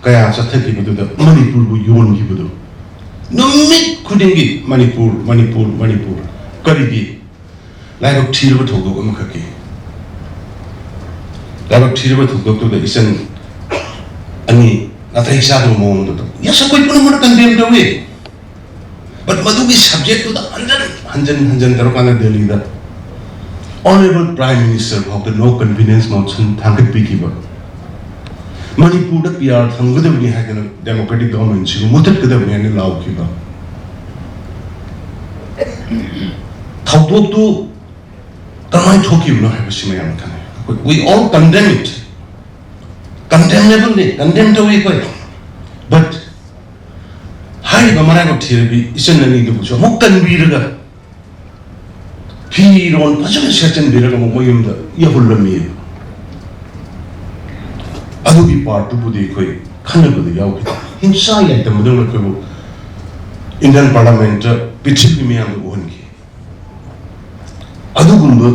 ꯀꯌꯥ ꯆꯠꯊꯈꯤꯕꯗꯨꯗ ꯃꯅꯤꯄꯨꯔꯕꯨ ꯌꯣꯟꯈꯤꯕꯗꯨ, ꯅꯨꯃꯤꯠ ꯈꯨꯗꯤꯡꯒꯤ ꯃꯅꯤꯄꯨꯔ, ꯃꯅꯤꯄꯨꯔ, ꯃꯅꯤꯄꯨꯔ꯫ ꯀꯔꯤꯒꯤ? ꯂꯥꯏꯕꯛ ꯊꯤꯔꯕ ꯊꯧꯗꯣꯛ ꯑꯃꯈꯛꯀꯤ, ꯂꯥꯏꯕꯛ ꯊꯤꯔꯕ ꯊꯧꯗꯣꯛꯇꯨꯗ ꯏꯆꯟ ꯑꯅꯤ ꯅꯥꯇꯩ ꯆꯥꯗꯕ ꯃꯑꯣꯡꯗ ꯇꯧ꯫ Yes, ꯑꯩꯈꯣꯏ ꯄꯨꯝꯅꯃꯛꯅ ꯀꯟꯗꯦꯝ ꯇꯧꯏ꯫ But ꯃꯗꯨꯒꯤ ꯁꯕꯖꯦꯛꯇꯨꯗ ꯍꯟꯖꯟ ꯍꯟꯖꯟ ꯍꯟꯖꯟ ꯇꯧꯔꯀꯥꯟꯗ ꯗꯦꯜꯂꯤꯗ ꯑꯣꯅꯔꯦꯕꯜ ꯄ꯭ꯔꯥꯏꯝ ꯃꯤꯅꯤꯁꯇꯔ ꯐꯥꯎꯗ ꯅꯣ ꯀꯟꯐꯤꯗꯦꯟꯁ ꯃꯣꯁꯟ ꯊꯥꯡꯒꯠꯄꯤꯈꯤꯕ꯫ ꯃꯅꯤꯄꯨꯔꯗ ꯄꯤ ꯑꯥꯔ ꯊꯝꯒꯗꯕꯅꯤ ꯍꯥꯏꯗꯅ ꯗꯦꯃꯣꯀ꯭ꯔꯦꯇꯤꯛ ꯒꯚꯔꯟꯃꯦꯟꯠꯁꯤꯕꯨ ꯃꯨꯊꯠꯀꯗꯕꯅꯤ ꯍꯥꯏꯅ ꯂꯥꯎꯈꯤꯕ꯫ ꯊꯧꯗꯣꯛꯇꯨ ꯀꯃꯥꯏꯅ ꯊꯣꯛꯈꯤꯕꯅꯣ ꯍꯥꯏꯕꯁꯤ ꯃꯌꯥꯝꯅ ꯈꯪꯉꯤ꯫ ꯑꯩꯈꯣꯏ, we all condemn it. ꯀꯟꯗꯦꯝꯅꯦꯕꯜꯅꯤ, condemn ꯇꯧꯏ ꯑꯩꯈꯣꯏ꯫ But ꯍꯥꯏꯔꯤꯕ ꯃꯔꯥꯏꯕꯛ ꯊꯤꯔꯕꯤ ꯏꯆꯟ ꯑꯅꯤꯗꯨꯕꯨꯁꯨ ꯑꯃꯨꯛ ꯀꯟꯕꯤꯔꯒ, ꯐꯤꯔꯣꯜ ꯐꯖꯅ ꯁꯦꯠꯆꯟꯕꯤꯔꯒ ꯑꯃꯨꯛ ꯃꯌꯨꯝꯗ ꯌꯧꯍꯜꯂꯝꯃꯤ꯫ ꯑꯗꯨꯒꯤ ꯄꯥꯔꯠꯇꯨꯕꯨꯗꯤ ꯑꯩꯈꯣꯏ ꯈꯟꯅꯕꯗ ꯌꯥꯎꯈꯤꯗꯦ꯫ ꯍꯤꯡꯁꯥ ꯌꯥꯏꯗꯕꯗꯧꯅ ꯑꯩꯈꯣꯏꯕꯨ ꯏꯟꯗꯤꯌꯟ ꯄꯥꯔꯂꯥꯃꯦꯟꯠꯇ ꯄ꯭ꯔꯤꯊꯤꯕꯤ ꯃꯤꯌꯥꯝꯗ ꯎꯍꯟꯈꯤ꯫ ꯑꯗꯨꯒꯨꯝꯕ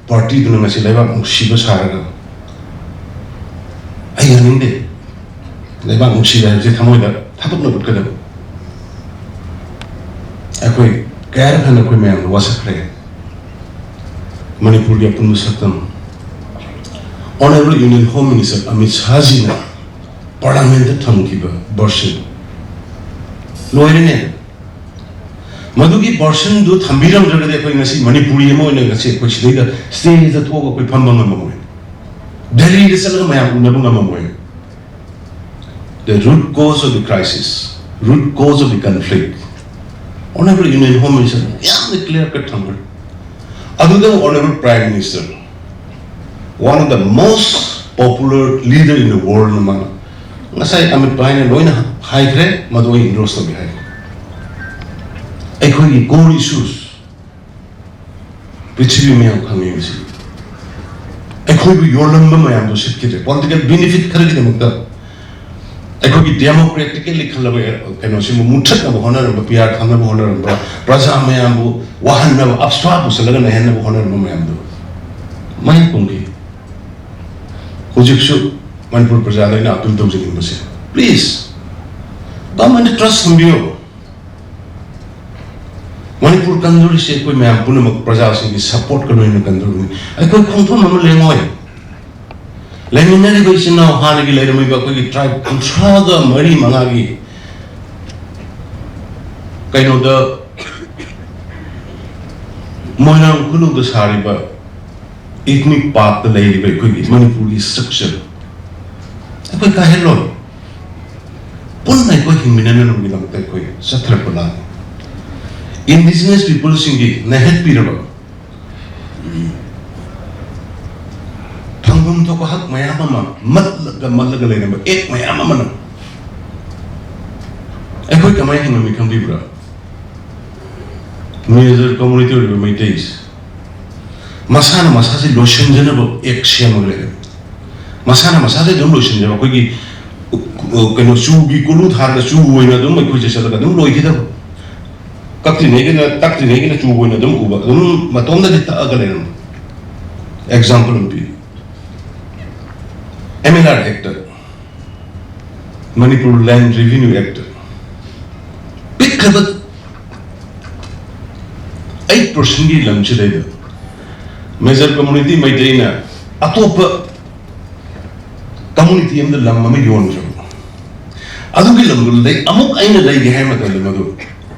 ꯄꯥꯔꯇꯤꯗꯨꯅ ꯉꯁꯤ ꯂꯩꯕꯥꯛ ꯅꯨꯡꯁꯤꯕ ꯁꯥꯔꯒ, ꯑꯩ ꯌꯥꯅꯤꯡꯗꯦ꯫ ꯂꯩꯕꯥꯛ ꯅꯨꯡꯁꯤꯕ ꯍꯥꯏꯕꯁꯦ ꯊꯃꯣꯏꯗ ꯊꯥꯗꯣꯛꯅ ꯎꯠꯀꯗꯕ꯫ ꯑꯩꯈꯣꯏ ꯀꯌꯥꯔꯛ ꯍꯟꯅ ꯑꯩꯈꯣꯏ ꯃꯌꯥꯝꯅ ꯋꯥꯁꯛꯈ꯭ꯔꯦ꯫ ꯃꯅꯤꯄꯨꯔꯒꯤ ꯑꯄꯨꯟꯕ ꯁꯛꯇꯝ, honourable union home minister Amit ꯁꯥꯍꯖꯤꯅ ꯄꯥꯔꯂꯥꯃꯦꯟꯠꯇ ꯊꯝꯈꯤꯕ ꯚꯔꯁꯟ ꯂꯣꯏꯔꯦꯅꯦ꯫ ꯃꯗꯨꯒꯤ ꯚꯔꯁꯟꯗꯨ ꯊꯝꯕꯤꯔꯝꯗ꯭ꯔꯒꯗꯤ ꯑꯩꯈꯣꯏ ꯉꯁꯤ ꯃꯅꯤꯄꯨꯔꯤ ꯑꯃ ꯑꯣꯏꯅ ꯉꯁꯤ ꯑꯩꯈꯣꯏ ꯁꯤꯗꯩꯗ ꯁ꯭ꯇꯦꯖꯇ ꯊꯣꯛꯑꯒ ꯑꯩꯈꯣꯏ ꯐꯝꯕ ꯉꯝꯃꯝꯃꯣꯏ꯫ ꯗꯦꯜꯂꯤꯗ ꯆꯠꯂꯒ ꯃꯌꯥꯝ ꯎꯅꯕ ꯉꯝꯃꯝꯃꯣꯏ꯫ The root cause of the crisis, root cause of the conflict, Honorable Union Home Minister ꯌꯥꯝꯅ clear cut ꯊꯝꯈ꯭ꯔꯦ꯫ ꯑꯗꯨꯗ Honorable Prime Minister, one of the most popular leader in the world, ꯅ ꯃꯥꯅ ꯉꯁꯥꯏ ꯑꯃꯤꯠ ꯚꯥꯏꯅ ꯂꯣꯏꯅ ꯍꯥꯏꯈ꯭ꯔꯦ, ꯃꯗꯨ ꯑꯩ endorse ꯇꯧꯒꯦ ꯍꯥꯏꯈ꯭ꯔꯦ꯫ ꯑꯩꯈꯣꯏꯒꯤ core issues ꯄ꯭ꯔꯤꯊꯤꯕꯤ ꯃꯌꯥꯝ ꯈꯪꯉꯤ ꯉꯁꯤ꯫ ꯑꯩꯈꯣꯏꯕꯨ ꯌꯣꯜꯂꯝꯕ ꯃꯌꯥꯝꯗꯣ ꯁꯤꯠꯈꯤꯗ꯭ꯔꯦ꯫ Political benefit ꯈꯔꯒꯤꯗꯃꯛꯇ ꯑꯩꯈꯣꯏꯒꯤ democratically ꯈꯜꯂꯕ ꯀꯩꯅꯣꯁꯤꯕꯨ ꯃꯨꯠꯊꯠꯅꯕ ꯍꯣꯠꯅꯔꯝꯕ, ꯄꯤ ꯑꯥꯔ ꯊꯝꯅꯕ ꯍꯣꯠꯅꯔꯝꯕ, ꯄ꯭ꯔꯖꯥ ꯃꯌꯥꯝꯕꯨ ꯋꯥꯍꯟꯅꯕ, ꯑꯞꯁ꯭ꯋꯥ ꯄꯨꯁꯜꯂꯒ ꯅꯩꯍꯟꯅꯕ ꯍꯣꯠꯅꯔꯝꯕ ꯃꯌꯥꯝꯗꯣ ꯃꯥꯏ ꯄꯨꯝꯈꯤ꯫ ꯍꯧꯖꯤꯛꯁꯨ ꯃꯅꯤꯄꯨꯔ ꯄ꯭ꯔꯖꯥꯗ ꯑꯩꯅ appeal ꯇꯧꯖꯅꯤꯡꯕꯁꯦ, please, government the trust ꯊꯝꯕꯤꯌꯨ꯫ ꯃꯅꯤꯄꯨꯔ ꯀꯟꯗꯣꯔꯤꯁꯦ ꯑꯩꯈꯣꯏ ꯃꯌꯥꯝ ꯄꯨꯝꯅꯃꯛ ꯄ꯭ꯔꯖꯥꯁꯤꯡꯒꯤ support ꯀ ꯂꯣꯏꯅꯅ ꯀꯟꯗꯣꯔꯤꯕꯅꯤ꯫ ꯑꯩꯈꯣꯏ ꯈꯣꯡꯐꯝ ꯑꯃ ꯂꯦꯡꯉꯣꯏ꯫ ꯂꯩꯃꯤꯟꯅꯔꯤꯕ ꯏꯆꯤꯟ ꯏꯅꯥꯎ, ꯍꯥꯟꯅꯒꯤ ꯂꯩꯔꯝꯃꯤꯕ ꯑꯩꯈꯣꯏꯒꯤ tribe ꯀꯨꯟꯊ꯭ꯔꯥꯒ ꯃꯔꯤ ꯃꯉꯥꯒꯤ ꯀꯩꯅꯣꯗ, ꯃꯣꯏꯔꯥꯡ ꯈꯨꯅꯧꯗ ꯁꯥꯔꯤꯕ ethnic park ꯇ ꯂꯩꯔꯤꯕ ꯑꯩꯈꯣꯏꯒꯤ ꯃꯅꯤꯄꯨꯔꯒꯤ structure ꯑꯩꯈꯣꯏ ꯀꯥꯏꯍꯜꯂꯣꯏ꯫ ꯄꯨꯟꯅ ꯑꯩꯈꯣꯏ ꯍꯤꯡꯃꯤꯟꯅꯅꯕꯒꯤꯗꯃꯛꯇ ꯑꯩꯈꯣꯏ ꯆꯠꯊꯔꯛꯄ ꯂꯥꯟꯅꯤ꯫ Indigenous people ꯁꯤꯡꯒꯤ ꯅꯩꯍꯠꯄꯤꯔꯕ ꯐꯪꯐꯝ ꯊꯣꯛꯄ ꯍꯛ ꯃꯌꯥꯝ ꯑꯃ ꯃꯠꯂꯒ ꯃꯠꯂꯒ ꯂꯩꯔꯝꯕ act ꯃꯌꯥꯝ ꯑꯃꯅ ꯑꯩꯈꯣꯏ ꯀꯃꯥꯏꯅ ꯍꯤꯡꯉꯝꯃꯤ ꯈꯪꯕꯤꯕ꯭ꯔꯥ? Major community ꯑꯣꯏꯔꯤꯕ ꯃꯩꯇꯩꯁꯦ ꯃꯁꯥꯅ ꯃꯁꯥꯁꯦ ꯂꯣꯏꯁꯤꯟꯖꯅꯕ act ꯁꯦꯝꯃꯒ ꯂꯩꯔꯦ꯫ ꯃꯁꯥꯅ ꯃꯁꯥꯁꯦ ꯑꯗꯨꯝ ꯂꯣꯏꯁꯤꯟꯖꯕ, ꯑꯩꯈꯣꯏꯒꯤ, ꯎ-, ꯎ-, ꯀꯩꯅꯣ, ꯆꯨꯒꯤ ꯀꯣꯂꯨ ꯊꯥꯔꯒ ꯆꯨ ꯑꯣꯏꯅ ꯑꯗꯨꯝ ꯑꯩꯈꯣꯏꯁꯦ ꯆꯠꯂꯒ ꯑꯗꯨꯝ ꯂꯣꯏꯈꯤꯗꯕ꯫ ꯀꯛꯇ꯭ꯔꯤꯉꯩꯒꯤꯅ, ꯀꯛꯇ꯭ꯔꯤꯉꯩꯒꯤꯅ ꯆꯨ ꯑꯣꯏꯅ ꯑꯗꯨꯝ ꯎꯕ, ꯑꯗꯨꯝ ꯃꯇꯣꯝꯗꯗꯤ ꯇꯛꯑꯒ ꯂꯩꯔꯝꯕ꯫ Example ꯑꯃ ꯄꯤꯔꯤ꯫ M L R Act, Manipur Land Revenue Act, ꯄꯤꯛꯈ꯭ꯔꯕ eight percent ꯒꯤ ꯂꯝꯁꯤꯗꯩꯗ major community ꯃꯩꯇꯩꯅ ꯑꯇꯣꯞꯄ community ꯑꯃꯗ ꯂꯝ ꯑꯃ ꯌꯣꯟꯈ꯭ꯔꯕ꯫ ꯑꯗꯨꯒꯤ ꯂꯝꯗꯨ ꯂꯩ, ꯑꯃꯨꯛ ꯑꯩꯅ ꯂꯩꯒꯦ ꯍꯥꯏꯕ ꯃꯇꯝꯗ ꯃꯗꯨ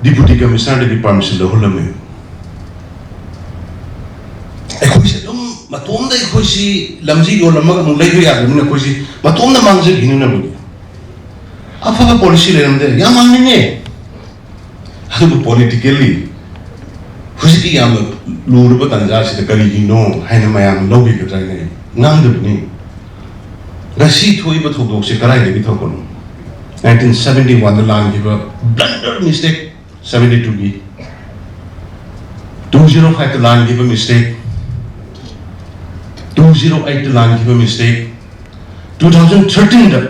ꯗꯤꯄꯨꯇꯤ ꯀꯃꯤꯁꯅꯔꯗꯒꯤ ꯄꯥꯔꯃꯤꯁꯟ ꯂꯧꯍꯜꯂꯝꯃꯦ꯫ ꯑꯩꯈꯣꯏꯁꯦ ꯑꯗꯨꯝ ꯃꯇꯣꯝꯗ, ꯑꯩꯈꯣꯏꯁꯤ ꯂꯝꯁꯤ ꯌꯣꯜꯂꯝꯃꯒ ꯑꯃꯨꯛ ꯂꯩꯕ ꯌꯥꯗꯕꯅꯤꯅ ꯑꯩꯈꯣꯏꯁꯤ ꯃꯇꯣꯝꯗ ꯃꯥꯡꯖꯈꯤꯅꯅꯕꯒꯤ꯫ ꯑꯐꯕ ꯄꯣꯂꯤꯁꯤ ꯂꯩꯔꯝꯗꯦ, ꯌꯥꯝ ꯃꯥꯡꯅꯤꯡꯉꯦ꯫ ꯑꯗꯨꯕꯨ ꯄꯣꯂꯤꯇꯤꯀꯦꯜꯂꯤ ꯍꯧꯖꯤꯛꯀꯤ ꯌꯥꯝꯅ ꯂꯨꯔꯕ ꯇꯥꯟꯖꯥꯁꯤꯗ ꯀꯔꯤꯒꯤꯅꯣ ꯍꯥꯏꯅ ꯃꯌꯥꯝ ꯂꯧꯕꯤꯒꯗ꯭ꯔꯥ ꯍꯥꯏꯅ ꯑꯩ ꯉꯥꯡꯗꯕꯅꯤ꯫ ꯉꯁꯤ ꯊꯣꯛꯏꯕ ꯊꯧꯗꯣꯛꯁꯦ ꯀꯗꯥꯏꯗꯒꯤ ꯊꯣꯛꯄꯅꯣ? ꯅꯥꯏꯟꯇꯤꯟ ꯁꯕꯦꯟꯇꯤ ꯋꯥꯟꯗ ꯂꯥꯟꯈꯤꯕ ꯕ꯭ꯂꯟꯗꯔ ꯃꯤꯁꯇꯦꯛ, ꯁꯕꯦꯟꯇꯤ ꯇꯨꯒꯤ, ꯇꯨ ꯖꯤꯔꯣ ꯐꯥꯏꯚꯇ ꯂꯥꯟꯈꯤꯕ ꯃꯤꯁꯇꯦꯛ, ꯇꯨ ꯖꯤꯔꯣ ꯑꯩꯠꯇ ꯂꯥꯟꯈꯤꯕ ꯃꯤꯁꯇꯦꯛ, ꯇꯨ ꯊꯥꯎꯖꯟ ꯊꯥꯔꯇꯤꯟꯗ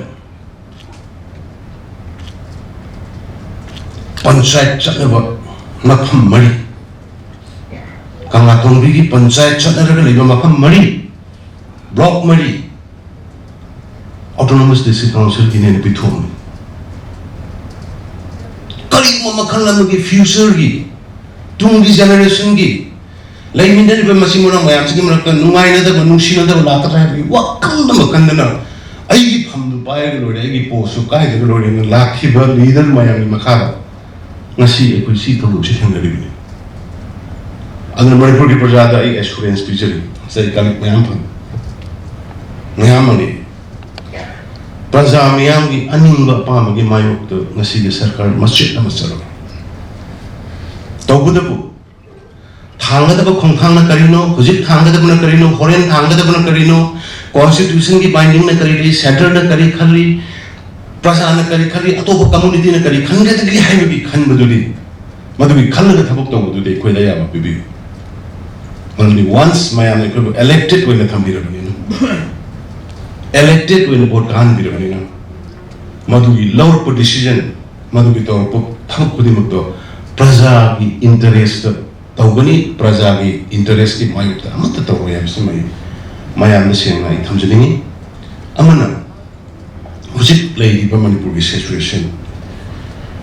ꯄꯟꯆꯥꯌꯠ ꯆꯠꯅꯕ ꯃꯐꯝ ꯃꯔꯤ, ꯀꯪꯂꯥꯇꯣꯡꯕꯤꯒꯤ ꯄꯟꯆꯥꯌꯠ ꯆꯠꯅꯔꯒ ꯂꯩꯕ ꯃꯐꯝ ꯃꯔꯤ, ꯕ꯭ꯂꯣꯛ ꯃꯔꯤ, ꯑꯣꯇꯣꯅꯣꯃꯁ ꯗꯤꯁꯇ꯭ꯔꯤꯛ ꯀꯥꯎꯟꯁꯤꯜꯒꯤꯅꯦꯅ ꯄꯤꯊꯣꯛꯑꯝꯃꯤ꯫ ꯀꯔꯤꯒꯨꯝꯕ ꯃꯈꯜ ꯑꯃꯒꯤ ꯐ꯭ꯌꯨꯆꯔꯒꯤ, ꯇꯨꯡꯒꯤ ꯖꯦꯅꯦꯔꯦꯁꯟꯒꯤ, ꯂꯩꯃꯤꯟꯅꯔꯤꯕ ꯃꯆꯤꯟ ꯃꯅꯥꯎ ꯃꯌꯥꯝꯁꯤꯒꯤ ꯃꯔꯛꯇ ꯅꯨꯡꯉꯥꯏꯅꯗꯕ, ꯅꯨꯡꯁꯤꯅꯗꯕ ꯂꯥꯛꯀꯗ꯭ꯔꯥ ꯍꯥꯏꯕꯒꯤ ꯋꯥꯈꯜ ꯑꯃ ꯈꯟꯗꯅ, ꯑꯩꯒꯤ ꯐꯝꯗꯨ ꯄꯥꯏꯔꯒ ꯂꯣꯏꯔꯦ, ꯑꯩꯒꯤ ꯄꯣꯁꯁꯨ ꯀꯥꯏꯗꯒ ꯂꯣꯏꯔꯦꯅ ꯂꯥꯛꯈꯤꯕ ꯂꯤꯗꯔ ꯃꯌꯥꯝꯒꯤ ꯃꯈꯥꯗ ꯉꯁꯤ ꯑꯩꯈꯣꯏ ꯁꯤ ꯊꯧꯗꯣꯛꯁꯤ ꯊꯦꯡꯅꯔꯤꯕꯅꯤ꯫ ꯑꯗꯨꯅ ꯃꯅꯤꯄꯨꯔꯒꯤ ꯄ꯭ꯔꯖꯥꯗ ꯑꯩ ꯑꯦꯁꯨꯔꯦꯟꯁ ꯄꯤꯖꯔꯤ, ꯉꯁꯥꯏ ꯀꯂꯤꯛ ꯃꯌꯥꯝ ꯐꯪꯉꯤ, ꯃꯌꯥꯝ ꯑꯃꯅꯤ꯫ ꯄ꯭ꯔꯖꯥ ꯃꯤꯌꯥꯝꯒꯤ ꯑꯅꯤꯡꯕ ꯑꯄꯥꯝꯕꯒꯤ ꯃꯥꯌꯣꯛꯇ ꯉꯁꯤꯒꯤ ꯁꯔꯀꯥꯔ ꯃꯆꯦꯠ ꯑꯃ ꯆꯠꯂꯣꯏ꯫ ꯇꯧꯕꯇꯕꯨ ꯊꯥꯡꯒꯗꯕ ꯈꯣꯡꯊꯥꯡꯅ ꯀꯔꯤꯅꯣ, ꯍꯧꯖꯤꯛ ꯊꯥꯡꯒꯗꯕꯅ ꯀꯔꯤꯅꯣ, ꯍꯣꯔꯦꯟ ꯊꯥꯡꯒꯗꯕꯅ ꯀꯔꯤꯅꯣ, ꯀꯣꯟꯁꯇꯤꯇ꯭ꯌꯨꯁꯟꯒꯤ ꯕꯥꯏꯟꯗꯤꯡꯅ ꯀꯔꯤ ꯂꯩ, ꯁꯦꯟꯇꯔꯅ ꯀꯔꯤ ꯈꯜꯂꯤ, ꯄ꯭ꯔꯖꯥꯅ ꯀꯔꯤ ꯈꯜꯂꯤ, ꯑꯇꯣꯞꯄ ꯀꯝꯃꯨꯅꯤꯇꯤꯅ ꯀꯔꯤ ꯈꯟꯒꯗꯒꯦ ꯍꯥꯏꯕꯒꯤ ꯈꯟꯕꯗꯨꯗꯤ, ꯃꯗꯨꯒꯤ ꯈꯜꯂꯒ ꯊꯕꯛ ꯇꯧꯕꯗꯨꯗꯤ ꯑꯩꯈꯣꯏꯗ ꯑꯌꯥꯕ ꯄꯤꯕꯤꯌꯨ꯫ ꯃꯔꯝꯗꯤ ꯋꯥꯟꯁ ꯃꯌꯥꯝꯅ ꯑꯩꯈꯣꯏꯕꯨ ꯏꯂꯦꯛꯇꯦꯗ ꯑꯣꯏꯅ ꯊꯝꯕꯤꯔꯕꯅꯤꯅ, ꯏꯂꯦꯛꯇꯦꯗ ꯑꯣꯏꯅ ꯚꯣꯠ ꯀꯥꯍꯟꯕꯤꯔꯕꯅꯤꯅ, ꯃꯗꯨꯒꯤ ꯂꯧꯔꯛꯄ ꯗꯤꯁꯤꯖꯟ, ꯃꯗꯨꯒꯤ ꯇꯧꯔꯛꯄ ꯊꯕꯛ ꯈꯨꯗꯤꯡꯃꯛꯇꯣ ꯄ꯭ꯔꯖꯥꯒꯤ ꯏꯟꯇꯔꯦꯁꯇ ꯇꯧꯒꯅꯤ, ꯄ꯭ꯔꯖꯥꯒꯤ ꯏꯟꯇꯔꯦꯁꯀꯤ ꯃꯥꯌꯣꯛꯇ ꯑꯃꯠꯇ ꯇꯧꯔꯣꯏ ꯍꯥꯏꯕꯁꯤꯃ ꯑꯩ ꯃꯌꯥꯝꯗ ꯁꯦꯡꯅ ꯑꯩ ꯊꯝꯖꯅꯤꯡꯉꯤ꯫ ꯑꯃꯅ, ꯍꯧꯖꯤꯛ ꯂꯩꯔꯤꯕ ꯃꯅꯤꯄꯨꯔꯒꯤ ꯁꯤꯆꯨꯋꯦꯁꯟ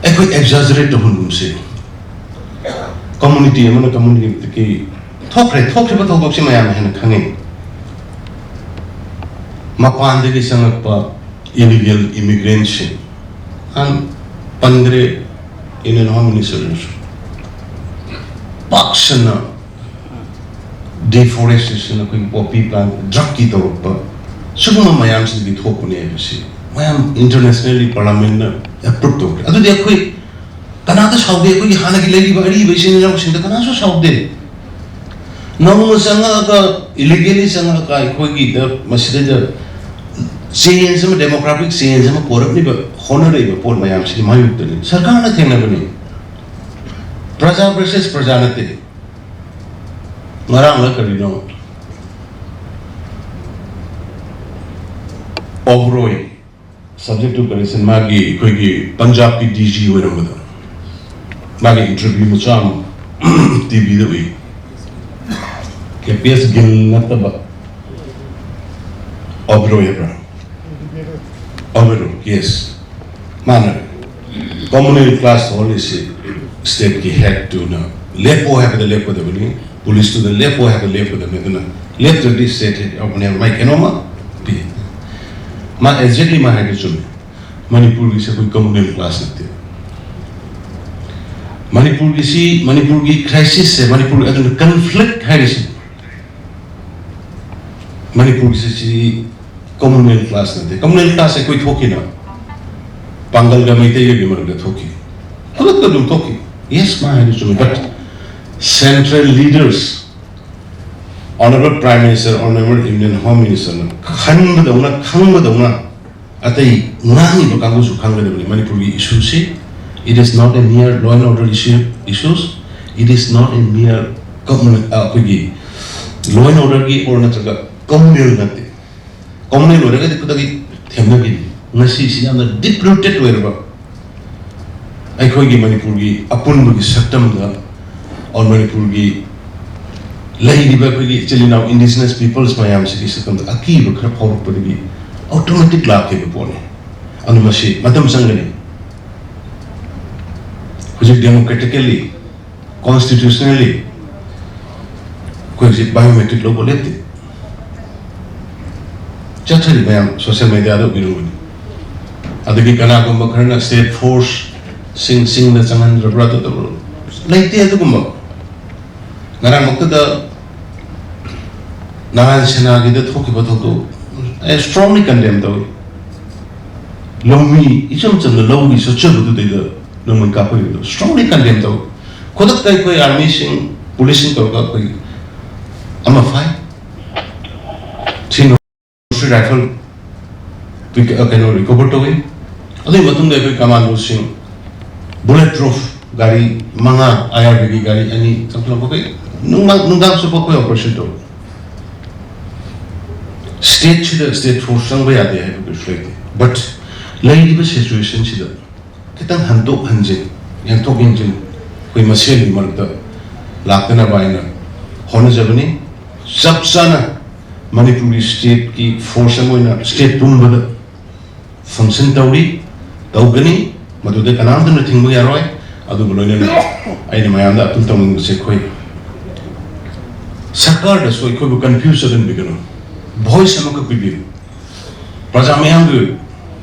ꯑꯩꯈꯣꯏ ꯑꯦꯛꯖꯥꯖꯔꯦꯠ ꯇꯧꯍꯟꯒꯨꯝꯁꯤ꯫ ꯀꯝꯃꯨꯅꯤꯇꯤ ꯑꯃꯅ ꯀꯝꯃꯨꯅꯤꯇꯤꯗꯒꯤ ꯊꯣꯛꯈ꯭ꯔꯦ, ꯊꯣꯛꯈ꯭ꯔꯤꯕ ꯊꯧꯗꯣꯛꯁꯤ ꯃꯌꯥꯝꯅ ꯍꯦꯟꯅ ꯈꯪꯉꯤ꯫ ꯃꯄꯥꯟꯗꯒꯤ ꯆꯪꯂꯛꯄ ꯏꯂꯤꯒꯦꯜ ꯏꯃꯤꯒ꯭ꯔꯦꯟꯁꯤꯡ, ꯑꯪ ꯄꯟꯈ꯭ꯔꯦ, Union Home Minister ꯅꯁꯨ ꯄꯥꯛ ꯁꯟꯅ deforestation, ꯑꯩꯈꯣꯏꯒꯤ poppy plant, drug ꯀꯤ ꯇꯧꯔꯛꯄ, ꯁꯤꯒꯨꯝꯕ ꯃꯌꯥꯝꯁꯤꯗꯒꯤ ꯊꯣꯛꯄꯅꯦ ꯍꯥꯏꯕꯁꯤ ꯃꯌꯥꯝ internationally parliament ꯅ approve ꯇꯧꯈ꯭ꯔꯦ꯫ ꯑꯗꯨꯗꯤ ꯑꯩꯈꯣꯏ ꯀꯅꯥꯗ ꯁꯥꯎꯗꯦ? ꯑꯩꯈꯣꯏꯒꯤ ꯍꯥꯟꯅꯒꯤ ꯂꯩꯔꯤꯕ ꯑꯔꯤꯕ ꯏꯆꯤꯟ ꯏꯅꯥꯎꯁꯤꯡꯗ ꯀꯅꯥꯁꯨ ꯁꯥꯎꯗꯦ꯫ ꯅꯧꯅ ꯆꯪꯉꯛꯑꯒ, illegally ꯆꯪꯉꯛꯑꯒ ꯑꯩꯈꯣꯏꯒꯤꯗ ꯃꯁꯤꯗꯩꯗ change ꯑꯃ, demographic change ꯑꯃ ꯄꯣꯔꯛꯅꯕ ꯍꯣꯠꯅꯔꯛꯏꯕ ꯄꯣꯠ ꯃꯌꯥꯝꯁꯤꯗꯤ ꯃꯥꯌꯣꯛꯇꯅꯤ, ꯁꯔꯀꯥꯔꯅ ꯊꯦꯡꯅꯕꯅꯤ꯫ ꯄ꯭ꯔꯖꯥ versus ꯄ꯭ꯔꯖꯥ ꯅꯠꯇꯦ꯫ ꯉꯔꯥꯡꯂ ꯀꯔꯤꯅꯣ, ꯑꯣꯕꯔꯣꯏ, subject to correction, ꯃꯥꯒꯤ, ꯑꯩꯈꯣꯏꯒꯤ ꯄꯟꯖꯥꯕꯀꯤ D G ꯑꯣꯏꯔꯝꯕꯗꯣ, ꯃꯥꯒꯤ interview ꯃꯆꯥ ꯑꯃ T V ꯗ ꯎꯏ꯫ K P S ꯒꯤꯜ ꯅꯠꯇꯕ, ꯑꯣꯕꯔꯣꯏ ꯍꯥꯏꯕ꯭ꯔꯥ? ꯑꯣꯕꯔꯣꯏ, yes꯫ ꯃꯥꯅ communal class ꯇꯧꯍꯜꯂꯤꯁꯤ state ꯀꯤ head ꯇꯨꯅ ꯂꯦꯞꯄꯣ ꯍꯥꯏꯕꯗ ꯂꯦꯞꯀꯗꯕꯅꯤ, police ꯇꯨꯅ ꯂꯦꯞꯄꯣ ꯍꯥꯏꯕꯗ ꯂꯦꯞꯀꯗꯕꯅꯤ꯫ ꯑꯗꯨꯅ ꯂꯦꯞꯇ꯭ꯔꯗꯤ state head ꯌꯥꯎꯕꯅꯦ ꯍꯥꯏꯕ ꯃꯥꯏ ꯀꯩꯅꯣꯝꯃ ꯄꯤ꯫ ꯃꯥ exactly ꯃꯥ ꯍꯥꯏꯗꯣ ꯆꯨꯝꯃꯦ꯫ ꯃꯅꯤꯄꯨꯔꯒꯤꯁꯦ ꯑꯩꯈꯣꯏ communal class ꯅꯠꯇꯦ꯫ ꯃꯅꯤꯄꯨꯔꯒꯤꯁꯤ, ꯃꯅꯤꯄꯨꯔꯒꯤ crisis ꯁꯦ, ꯃꯅꯤꯄꯨꯔꯒꯤ ꯑꯗꯨꯅ conflict ꯍꯥꯏꯔꯤꯁꯤ, ꯃꯅꯤꯄꯨꯔꯒꯤꯁꯤ ꯁꯤ communal class ꯅꯠꯇꯦ꯫ Communal class ꯑꯩꯈꯣꯏ ꯊꯣꯛꯈꯤꯅ ꯄꯥꯡꯒꯜꯒ ꯃꯩꯇꯩꯒꯒꯤ ꯃꯔꯛꯇ ꯊꯣꯛꯈꯤ, ꯈꯨꯗꯛꯇ ꯑꯗꯨꯝ ꯊꯣꯛꯈꯤ꯫ Yes, ꯃꯥ ꯍꯥꯏꯗꯣ ꯆꯨꯝꯃꯤ, but central leaders, Honorable Prime Minister, Honorable Union Home Minister ꯅ ꯈꯟꯕꯗꯧꯅ, ꯈꯪꯕꯗꯧꯅ ꯑꯇꯩ ꯉꯥꯡꯉꯤꯕ ꯀꯥꯡꯕꯨꯁꯨ ꯈꯪꯒꯗꯕꯅꯤ꯫ ꯃꯅꯤꯄꯨꯔꯒꯤ issue ꯁꯤ, it is not a mere law and order issue, issues, it is not a mere communal, ꯑ, ꯑꯩꯈꯣꯏꯒꯤ law and order ꯒꯤ or ꯅꯠꯇ꯭ꯔꯒ communal ꯅꯠꯇꯦ꯫ Communal ꯑꯣꯏꯔꯒꯗꯤ ꯈꯨꯗꯛꯀꯤ ꯊꯦꯝꯅꯕꯤꯅꯤ꯫ ꯉꯁꯤꯁꯤ ꯌꯥꯝꯅ deep rooted ꯑꯣꯏꯔꯕ ꯑꯩꯈꯣꯏꯒꯤ ꯃꯅꯤꯄꯨꯔꯒꯤ ꯑꯄꯨꯟꯕꯒꯤ ꯁꯛꯇꯝꯗ, or ꯃꯅꯤꯄꯨꯔꯒꯤ ꯂꯩꯔꯤꯕ ꯑꯩꯈꯣꯏꯒꯤ ꯏꯆꯤꯜ ꯏꯅꯥꯎ indigenous peoples ꯃꯌꯥꯝꯁꯤꯒꯤ ꯁꯛꯇꯝꯗ ꯑꯀꯤꯕ ꯈꯔ ꯐꯥꯎꯔꯛꯄꯗꯒꯤ automatic ꯂꯥꯛꯈꯤꯕ ꯄꯣꯠꯅꯤ꯫ ꯑꯗꯨ ꯃꯁꯤ ꯃꯇꯝ ꯆꯪꯒꯅꯤ꯫ ꯍꯧꯖꯤꯛ democratically, constitutionally ꯑꯩꯈꯣꯏ ꯍꯧꯖꯤꯛ biometric ꯂꯧꯕ ꯂꯦꯞꯇꯦ꯫ ꯆꯠꯊꯔꯤ ꯃꯌꯥꯝ social media ꯗ ꯎꯕꯤꯔꯝꯒꯅꯤ꯫ ꯑꯗꯒꯤ ꯀꯅꯥꯒꯨꯝꯕ ꯈꯔꯅ state force ꯁꯤꯡ ꯆꯤꯡꯗ ꯆꯪꯍꯟꯗ꯭ꯔꯕ꯭ꯔꯥ, ꯑꯗꯨ ꯇꯧꯕ꯭ꯔꯥ? ꯂꯩꯇꯦ ꯑꯗꯨꯒꯨꯝꯕ꯫ ꯉꯔꯥꯡꯃꯛꯇꯗ ꯅꯔꯥꯟ ꯁꯦꯅꯥꯒꯤꯗ ꯊꯣꯛꯈꯤꯕ ꯊꯧꯗꯣꯛ, ꯑꯩ strongly condemn ꯇꯧꯏ꯫ ꯂꯧꯃꯤ ꯏꯆꯝ ꯆꯝꯅ ꯂꯧꯒꯤ ꯆꯠꯆꯕꯗꯨꯗꯩꯗ ꯅꯣꯡꯃꯩ ꯀꯥꯞꯄꯒꯤꯗꯣ strongly condemn ꯇꯧꯏ꯫ ꯈꯨꯗꯛꯇ ꯑꯩꯈꯣꯏ ꯑꯥꯔꯃꯤꯁꯤꯡ, ꯄꯨꯂꯤꯁꯁꯤꯡ ꯇꯧꯔꯒ ꯑꯩꯈꯣꯏ ꯑꯃ ꯐꯥꯏ꯫ ꯁꯤ ꯔꯥꯏꯐꯜ ꯀꯩꯅꯣ ꯔꯤꯀꯣꯚꯔ ꯇꯧꯏ꯫ ꯑꯗꯨꯒꯤ ꯃꯇꯨꯡꯗ ꯑꯩꯈꯣꯏ ꯀꯃꯥꯟꯗꯣꯁꯤꯡ ꯕꯨꯂꯦꯠ ꯄ꯭ꯔꯨꯐ ꯒꯥꯔꯤ ꯃꯉꯥ, ꯑꯥꯏ ꯑꯥꯔ ꯕꯤꯒꯤ ꯒꯥꯔꯤ ꯑꯅꯤ ꯆꯪꯁꯤꯜꯂꯛꯄ, ꯑꯩꯈꯣꯏ ꯅꯨꯡꯗꯥꯡ ꯅꯨꯡꯗꯥꯡ ꯆꯨꯞꯄ ꯑꯩꯈꯣꯏ ꯑꯣꯄꯔꯦꯁꯟ ꯇꯧꯏ꯫ ꯁ꯭ꯇꯦꯠꯁꯤꯗ ꯁ꯭ꯇꯦꯠ ꯐꯣꯔꯁ ꯆꯪꯕ ꯌꯥꯗꯦ ꯍꯥꯏꯕ ꯀꯩꯁꯨ ꯂꯩꯇꯦ꯫ ꯕꯠ ꯂꯩꯔꯤꯕ ꯁꯤꯆꯨꯋꯦꯁꯟꯁꯤꯗ ꯈꯤꯇꯪ ꯍꯟꯗꯣꯛ ꯍꯟꯖꯤꯟ, ꯌꯦꯡꯊꯣꯛ ꯌꯦꯡꯁꯤꯟ ꯑꯩꯈꯣꯏ ꯃꯁꯦꯜꯒꯤ ꯃꯔꯛꯇ ꯂꯥꯛꯇꯅꯕ ꯍꯥꯏꯅ ꯍꯣꯠꯅꯖꯕꯅꯤ꯫ ꯆꯞ ꯆꯥꯅ ꯃꯅꯤꯄꯨꯔꯒꯤ ꯁ꯭ꯇꯦꯠꯀꯤ ꯐꯣꯔꯁ ꯑꯃ ꯑꯣꯏꯅ ꯁ꯭ꯇꯦꯠ ꯄꯨꯝꯕꯗ ꯐꯪꯁꯟ ꯇꯧꯔꯤ, ꯇꯧꯒꯅꯤ꯫ ꯃꯗꯨꯗ ꯀꯅꯥꯝꯇꯅ ꯊꯤꯡꯕ ꯌꯥꯔꯣꯏ꯫ ꯑꯗꯨꯒ ꯂꯣꯏꯅꯅ ꯑꯩꯅ ꯃꯌꯥꯝꯗ ꯑꯄꯤꯜ ꯇꯧꯅꯤꯡꯕꯁꯦ, ꯑꯩꯈꯣꯏ ꯁꯔꯀꯥꯔꯗꯁꯨ ꯑꯩꯈꯣꯏꯕꯨ ꯀꯟꯐ꯭ꯌꯨꯁ ꯆꯠꯍꯟꯕꯤꯒꯅꯨ꯫ ꯚꯣꯏꯁ ꯑꯃꯈꯛ ꯄꯤꯕꯤꯌꯨ꯫ ꯄ꯭ꯔꯖꯥ ꯃꯌꯥꯝꯒꯤ ꯑꯣꯏꯕ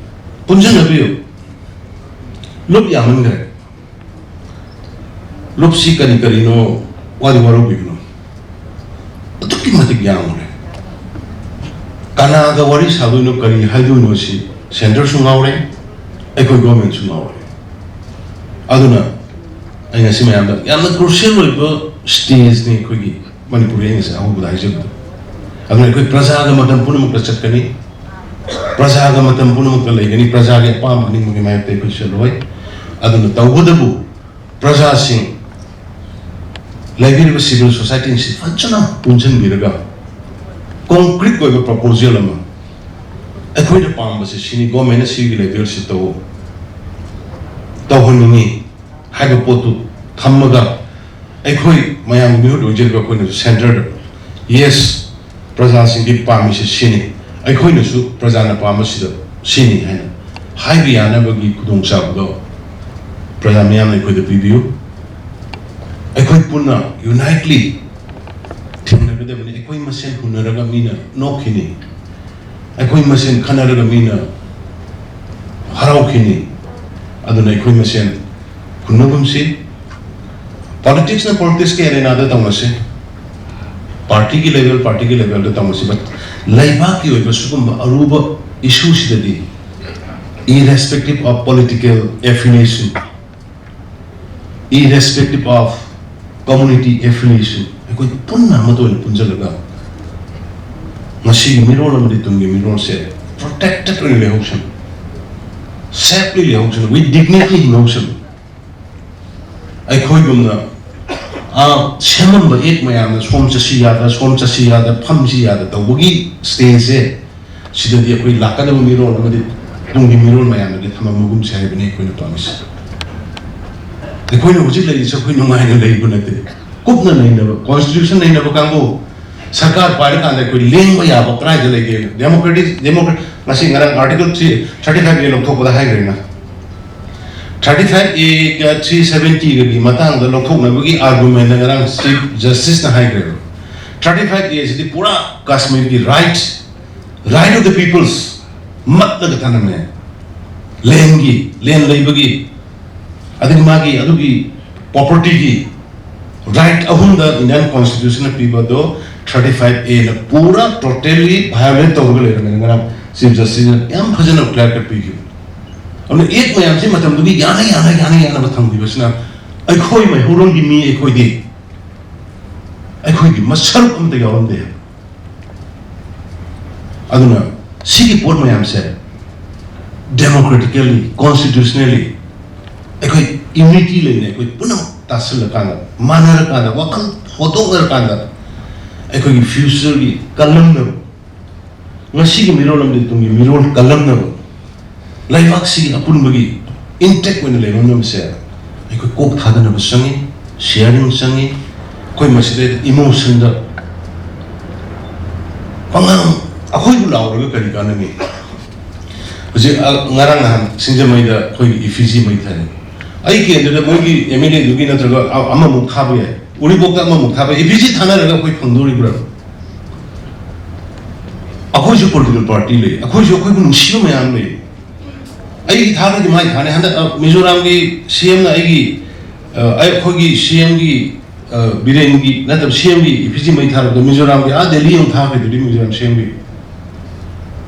ꯄꯨꯟꯁꯤꯟꯅꯕꯤꯌꯨ꯫ ꯂꯨꯞ ꯌꯥꯝꯃꯟꯈ꯭ꯔꯦ꯫ ꯂꯨꯞꯁꯤ ꯀꯔꯤ ꯀꯔꯤꯅꯣ ꯋꯥꯔꯤ ꯋꯥꯔꯧꯕꯤꯒꯅꯨ꯫ ꯑꯗꯨꯛꯀꯤ ꯃꯇꯤꯛ ꯌꯥꯝꯈ꯭ꯔꯦ꯫ ꯀꯅꯥꯒ ꯋꯥꯔꯤ ꯁꯥꯗꯣꯏꯅꯣ, ꯀꯔꯤ ꯍꯥꯏꯗꯣꯏꯅꯣ, ꯁꯤ ꯁꯦꯟꯇꯔꯁꯨ ꯉꯥꯎꯔꯦ, ꯑꯩꯈꯣꯏ ꯒꯣꯔꯃꯦꯟꯁꯨ ꯉꯥꯎꯔꯦ꯫ ꯑꯗꯨꯅ ꯑꯩ ꯉꯁꯤ ꯃꯌꯥꯝꯗ ꯌꯥꯝꯅ ꯀ꯭ꯔꯨꯁꯤꯌꯦꯜ ꯑꯣꯏꯕ ꯁ꯭ꯇꯦꯖꯅꯤ ꯑꯩꯈꯣꯏꯒꯤ ꯃꯅꯤꯄꯨꯔꯤ ꯑꯩꯅ ꯉꯁꯥꯏ ꯑꯍꯧꯕꯗ ꯍꯥꯏꯖꯕꯗꯣ꯫ ꯑꯗꯨꯅ ꯑꯩꯈꯣꯏ ꯄ꯭ꯔꯖꯥꯒ ꯃꯇꯝ ꯄꯨꯝꯅꯃꯛꯇ ꯆꯠꯀꯅꯤ꯫ ꯄ꯭ꯔꯖꯥꯒ ꯃꯇꯝ ꯄꯨꯝꯅꯃꯛꯇ ꯂꯩꯒꯅꯤ꯫ ꯄ꯭ꯔꯖꯥꯒꯤ ꯑꯄꯥꯝꯕ ꯑꯅꯤꯡꯕꯒꯤ ꯃꯥꯌꯣꯛꯇ ꯑꯩꯈꯣꯏ ꯆꯠꯂꯣꯏ꯫ ꯑꯗꯨꯅ ꯇꯧꯕꯇꯕꯨ ꯄ꯭ꯔꯖꯥꯁꯤꯡ, ꯂꯩꯕꯤꯔꯤꯕ ꯁꯤꯚꯤꯜ ꯁꯣꯁꯥꯏꯇꯤꯁꯤ ꯐꯖꯅ ꯄꯨꯟꯁꯤꯟꯕꯤꯔꯒ ꯀꯣꯡꯀ꯭ꯔꯤꯠ ꯑꯣꯏꯕ ꯄ꯭ꯔꯄꯣꯖꯦꯜ ꯑꯃ, ꯑꯩꯈꯣꯏꯅ ꯄꯥꯝꯕꯁꯦ ꯁꯤꯅꯤ, ꯒꯣꯔꯃꯦꯟꯅ ꯁꯤꯒꯤ ꯂꯦꯚꯦꯜꯁꯤ ꯇꯧ, ꯇꯧꯍꯟꯅꯤꯡꯉꯤ ꯍꯥꯏꯕ ꯄꯣꯠꯇꯨ ꯊꯝꯃꯒ, ꯑꯩꯈꯣꯏ ꯃꯌꯥꯝꯒꯤ ꯃꯤꯍꯨꯠ ꯑꯣꯏꯖꯔꯤꯕ ꯑꯩꯈꯣꯏꯅꯁꯨ ꯁꯦꯟꯇꯔꯗ, ꯌꯦꯁ, ꯄ꯭ꯔꯖꯥꯁꯤꯡꯒꯤ ꯄꯥꯝꯃꯤꯁꯤ ꯁꯤꯅꯤ, ꯑꯩꯈꯣꯏꯅꯁꯨ ꯄ꯭ꯔꯖꯥꯅ ꯄꯥꯝꯕꯁꯤꯗ ꯁꯤꯅꯤ ꯍꯥꯏꯅ ꯍꯥꯏꯕ ꯌꯥꯅꯕꯒꯤ ꯈꯨꯗꯣꯡꯆꯥꯕꯗꯣ ꯄ꯭ꯔꯖꯥ ꯃꯤꯌꯥꯝꯅ ꯑꯩꯈꯣꯏꯗ ꯄꯤꯕꯤꯌꯨ꯫ ꯑꯩꯈꯣꯏ ꯄꯨꯟꯅ ꯌꯨꯅꯥꯏꯠꯂꯤ ꯊꯦꯡꯅꯒꯗꯕꯅꯤ꯫ ꯑꯩꯈꯣꯏ ꯃꯁꯦꯟ ꯍꯨꯟꯅꯔꯒ ꯃꯤꯅ ꯅꯣꯛꯈꯤꯅꯤ꯫ ꯑꯩꯈꯣꯏ ꯃꯁꯦꯟ ꯈꯠꯅꯔꯒ ꯃꯤꯅ ꯍꯔꯥꯎꯈꯤꯅꯤ꯫ ꯑꯗꯨꯅ ꯑꯩꯈꯣꯏ ꯃꯁꯦꯟ ꯍꯨꯟꯅꯒꯨꯝꯁꯤ꯫ ꯄꯣꯂꯤꯇꯤꯛꯁꯅ ꯄꯣꯂꯤꯇꯤꯛꯁꯀꯤ ꯑꯦꯔꯦꯅꯥꯗ ꯇꯧꯅꯁꯤ, ꯄꯥꯔꯇꯤꯒꯤ ꯂꯦꯚꯦꯜ ꯄꯥꯔꯇꯤꯒꯤ ꯂꯦꯚꯦꯜꯗ ꯇꯧꯅꯁꯤ, ꯕꯠ ꯂꯩꯕꯥꯛꯀꯤ ꯑꯣꯏꯕ ꯁꯤꯒꯨꯝꯕ ꯑꯔꯨꯕ ꯏꯁꯨꯁꯤꯗꯗꯤ, irrespective of political affiliation, irrespective of community affiliation, ꯑꯩꯈꯣꯏ ꯄꯨꯟꯅ ꯑꯃꯠꯇ ꯑꯣꯏꯅ ꯄꯨꯟꯁꯤꯜꯂꯒ ꯉꯁꯤꯒꯤ ꯃꯤꯔꯣꯜ ꯑꯃꯗꯤ ꯇꯨꯡꯒꯤ ꯃꯤꯔꯣꯜꯁꯦ ꯄ꯭ꯔꯣꯇꯦꯛꯇꯦꯠ ꯑꯣꯏꯅ ꯂꯩꯍꯧꯁꯅꯨ, ꯁꯦꯐꯂꯤ ꯂꯩꯍꯧꯁꯅꯨ, with dignity ꯍꯤꯡꯍꯧꯁꯅꯨ꯫ ꯑꯩꯈꯣꯏꯒꯨꯝꯅ ꯁꯦꯝꯃꯝꯕ ꯑꯦꯛ ꯃꯌꯥꯝꯅ ꯁꯣꯝ ꯆꯠꯁꯤ ꯌꯥꯗ, ꯁꯣꯝ ꯆꯠꯁꯤ ꯌꯥꯗ, ꯐꯝꯁꯤ ꯌꯥꯗ ꯇꯧꯕꯒꯤ ꯁ꯭ꯇꯦꯖꯁꯦ, ꯁꯤꯗꯗꯤ ꯑꯩꯈꯣꯏ ꯂꯥꯛꯀꯗꯕ ꯃꯤꯔꯣꯜ ꯑꯃꯗꯤ ꯇꯨꯡꯒꯤ ꯃꯤꯔꯣꯜ ꯃꯌꯥꯝꯗꯗꯤ ꯊꯝꯃꯝꯃꯒꯨꯝꯁꯦ ꯍꯥꯏꯕꯅꯤ ꯑꯩꯈꯣꯏꯅ ꯄꯥꯝꯃꯤꯁꯦ꯫ ꯑꯩꯈꯣꯏꯅ ꯍꯧꯖꯤꯛ ꯂꯩꯔꯤꯁꯦ ꯑꯩꯈꯣꯏ ꯅꯨꯡꯉꯥꯏꯅ ꯂꯩꯕ ꯅꯠꯇꯦ, ꯀꯨꯞꯅ ꯅꯩꯅꯕ, ꯀꯣꯟꯁꯇꯤꯇ꯭ꯌꯨꯁꯟ ꯅꯩꯅꯕ ꯀꯥꯡꯕꯨ, ꯁꯔꯀꯥꯔ ꯄꯥꯏꯔꯀꯥꯟꯗ ꯑꯩꯈꯣꯏ ꯂꯦꯡꯕ ꯌꯥꯕ ꯀꯗꯥꯏꯗ ꯂꯩꯒꯦ? ꯗꯦꯃꯣꯀ꯭ꯔꯦꯇꯤꯛ ꯗꯦꯃꯣꯀ꯭ꯔꯦꯠ ꯉꯁꯤ ꯉꯔꯥꯡ article three thirty five A ꯂꯧꯊꯣꯛꯄꯗ ꯍꯥꯏꯈ꯭ꯔꯦꯅ, ꯊꯥꯔꯇꯤ ꯐꯥꯏꯚ ꯑꯦꯒ ꯊ꯭ꯔꯤ ꯁꯚꯦꯟꯇꯤꯒꯒꯤ ꯃꯇꯥꯡꯗ ꯂꯧꯊꯣꯛꯅꯕꯒꯤ ꯑꯥꯔꯒꯨꯃꯦꯟꯗ ꯉꯔꯥꯡ ꯆꯤꯐ ꯖꯁꯇꯤꯁꯅ ꯍꯥꯏꯈ꯭ꯔꯦꯕ꯫ ꯊꯥꯔꯇꯤ ꯐꯥꯏꯚ ꯑꯦ ꯁꯤꯗꯤ ꯄꯨꯔꯥ ꯀꯥꯁꯃꯤꯔꯒꯤ right, right of the peoples ꯃꯠꯂꯒ ꯊꯅꯝꯃꯦ꯫ ꯂꯦꯟꯒꯤ, ꯂꯦꯟ ꯂꯩꯕꯒꯤ, ꯑꯗꯒꯤ ꯃꯥꯒꯤ ꯑꯗꯨꯒꯤ ꯄ꯭ꯔꯣꯄꯔꯇꯤꯒꯤ ꯔꯥꯏꯠ ꯑꯍꯨꯝꯗ ꯏꯟꯗꯤꯌꯥꯟ ꯀꯣꯟꯁꯇꯤꯇ꯭ꯌꯨꯁꯟꯅ ꯄꯤꯕꯗꯣ ꯊꯥꯔꯇꯤ ꯐꯥꯏꯚ ꯑꯦꯅ ꯄꯨꯔꯥ ꯇꯣꯇꯦꯜꯂꯤ ꯚꯥꯏꯑꯣꯂꯦꯠ ꯇꯧꯔꯒ ꯂꯩꯔꯝꯃꯦ꯫ ꯉꯔꯥꯡ ꯆꯤꯐ ꯖꯁꯇꯤꯁꯅ ꯌꯥꯝ ꯐꯖꯅ ꯀ꯭ꯂꯤꯌꯥꯔ ꯀꯠ ꯄꯤꯈꯤꯕ꯫ ꯑꯗꯨꯅ ꯑꯦꯛ ꯃꯌꯥꯝꯁꯤ ꯃꯇꯝꯗꯨꯒꯤ ꯌꯥꯅ ꯌꯥꯅ ꯌꯥꯅ ꯌꯥꯅꯕ ꯊꯝꯈꯤꯕꯁꯤꯅ ꯑꯩꯈꯣꯏ ꯃꯩꯍꯧꯔꯣꯟꯒꯤ ꯃꯤ ꯑꯩꯈꯣꯏꯗꯤ ꯑꯩꯈꯣꯏꯒꯤ ꯃꯁꯔꯨꯛ ꯑꯃꯠꯇ ꯌꯥꯎꯔꯝꯗꯦ꯫ ꯑꯗꯨꯅ ꯁꯤꯒꯤ ꯄꯣꯠ ꯃꯌꯥꯝꯁꯦ ꯗꯦꯃꯣꯀ꯭ꯔꯦꯇꯤꯀꯦꯜꯂꯤ, ꯀꯣꯟꯁꯇꯤꯇ꯭ꯌꯨꯁꯅꯦꯜꯂꯤ ꯑꯩꯈꯣꯏ ꯌꯨꯅꯤꯇꯤ ꯂꯩꯅ ꯑꯩꯈꯣꯏ ꯄꯨꯝꯅꯃꯛ ꯇꯥꯁꯤꯜꯂꯀꯥꯟꯗ, ꯃꯥꯟꯅꯔꯀꯥꯟꯗ, ꯋꯥꯈꯜ ꯍꯣꯠꯇꯣꯛꯅꯔꯀꯥꯟꯗ ꯑꯩꯈꯣꯏꯒꯤ ꯐ꯭ꯌꯨꯆꯔꯒꯤ ꯀꯜꯂꯝꯅꯕ, ꯉꯁꯤꯒꯤ ꯃꯤꯔꯣꯜ ꯑꯃꯗꯤ ꯇꯨꯡꯒꯤ ꯃꯤꯔꯣꯜ ꯀꯜꯂꯝꯅꯕ, ꯂꯩꯕꯥꯛꯁꯤꯒꯤ ꯑꯄꯨꯟꯕꯒꯤ ꯏꯟꯇꯦꯛ ꯑꯣꯏꯅ ꯂꯩꯔꯝꯅꯕꯁꯦ ꯑꯩꯈꯣꯏ ꯀꯣꯛ ꯊꯥꯗꯅꯕ ꯆꯪꯉꯤ, ꯁꯤꯌꯥꯔꯤꯡ ꯆꯪꯉꯤ꯫ ꯑꯩꯈꯣꯏ ꯃꯁꯤꯗ ꯏꯃꯣꯁꯟꯗ ꯄꯉꯥꯡ ꯑꯩꯈꯣꯏꯕꯨ ꯂꯥꯎꯔꯒ ꯀꯔꯤ ꯀꯥꯟꯅꯅꯤ? ꯍꯧꯖꯤꯛ, ꯑ, ꯉꯔꯥꯡ ꯅꯍꯥꯟ ꯁꯤꯡꯖꯃꯩꯗ ꯑꯩꯈꯣꯏꯒꯤ ꯏꯐꯤꯖꯤ ꯃꯩ ꯊꯥꯏ꯫ ꯑꯩ ꯀꯦꯟꯗ꯭ꯔꯗ ꯃꯣꯏꯒꯤ ꯑꯦꯝ ꯑꯦꯜ ꯑꯦꯗꯨꯒꯤ ꯅꯠꯇ꯭ꯔꯒ ꯑ-, ꯑꯃꯃꯨꯛ ꯊꯥꯕ ꯌꯥꯏ, ꯎꯔꯤꯄꯣꯛꯇ ꯑꯃꯃꯨꯛ ꯊꯥꯕ ꯌꯥꯏ, ꯏꯐꯤꯖꯤ ꯊꯥꯅꯔꯒ ꯑꯩꯈꯣꯏ ꯐꯪꯗꯣꯔꯤꯕ꯭ꯔꯥ? ꯑꯩꯈꯣꯏꯁꯨ ꯄꯣꯂꯤꯇꯤꯀꯦꯜ ꯄꯥꯔꯇꯤ ꯂꯩ, ꯑꯩꯈꯣꯏꯁꯨ ꯑꯩꯈꯣꯏꯕꯨ ꯅꯨꯡꯁꯤꯕ ꯃꯌꯥꯝ ꯂꯩ꯫ ꯑꯩꯒꯤ ꯊꯥꯔꯒꯗꯤ ꯃꯥꯏ ꯊꯥꯅꯤ꯫ ꯍꯟꯗꯛ, ꯑ, ꯃꯤꯖꯣꯔꯥꯝꯒꯤ ꯁꯤ ꯑꯦꯝꯅ ꯑꯩꯒꯤ, ꯑ, ꯑꯩ-, ꯑꯩꯈꯣꯏꯒꯤ ꯁꯤ ꯑꯦꯝꯒꯤ, ꯑ, ꯕꯤꯔꯦꯟꯒꯤ ꯅꯠꯇꯕ, ꯁꯤ ꯑꯦꯝꯒꯤ ꯏꯐꯤꯖꯤ ꯃꯩ ꯊꯥꯔꯕꯗ ꯃꯤꯖꯣꯔꯥꯝꯒꯤ ꯑꯥ ꯗꯦꯜꯂꯤ ꯑꯃꯨꯛ ꯊꯥꯈ꯭ꯔꯤꯗꯨꯗꯤ ꯃꯤꯖꯣꯔꯥꯝ ꯁꯤ ꯑꯦꯝꯒꯤ꯫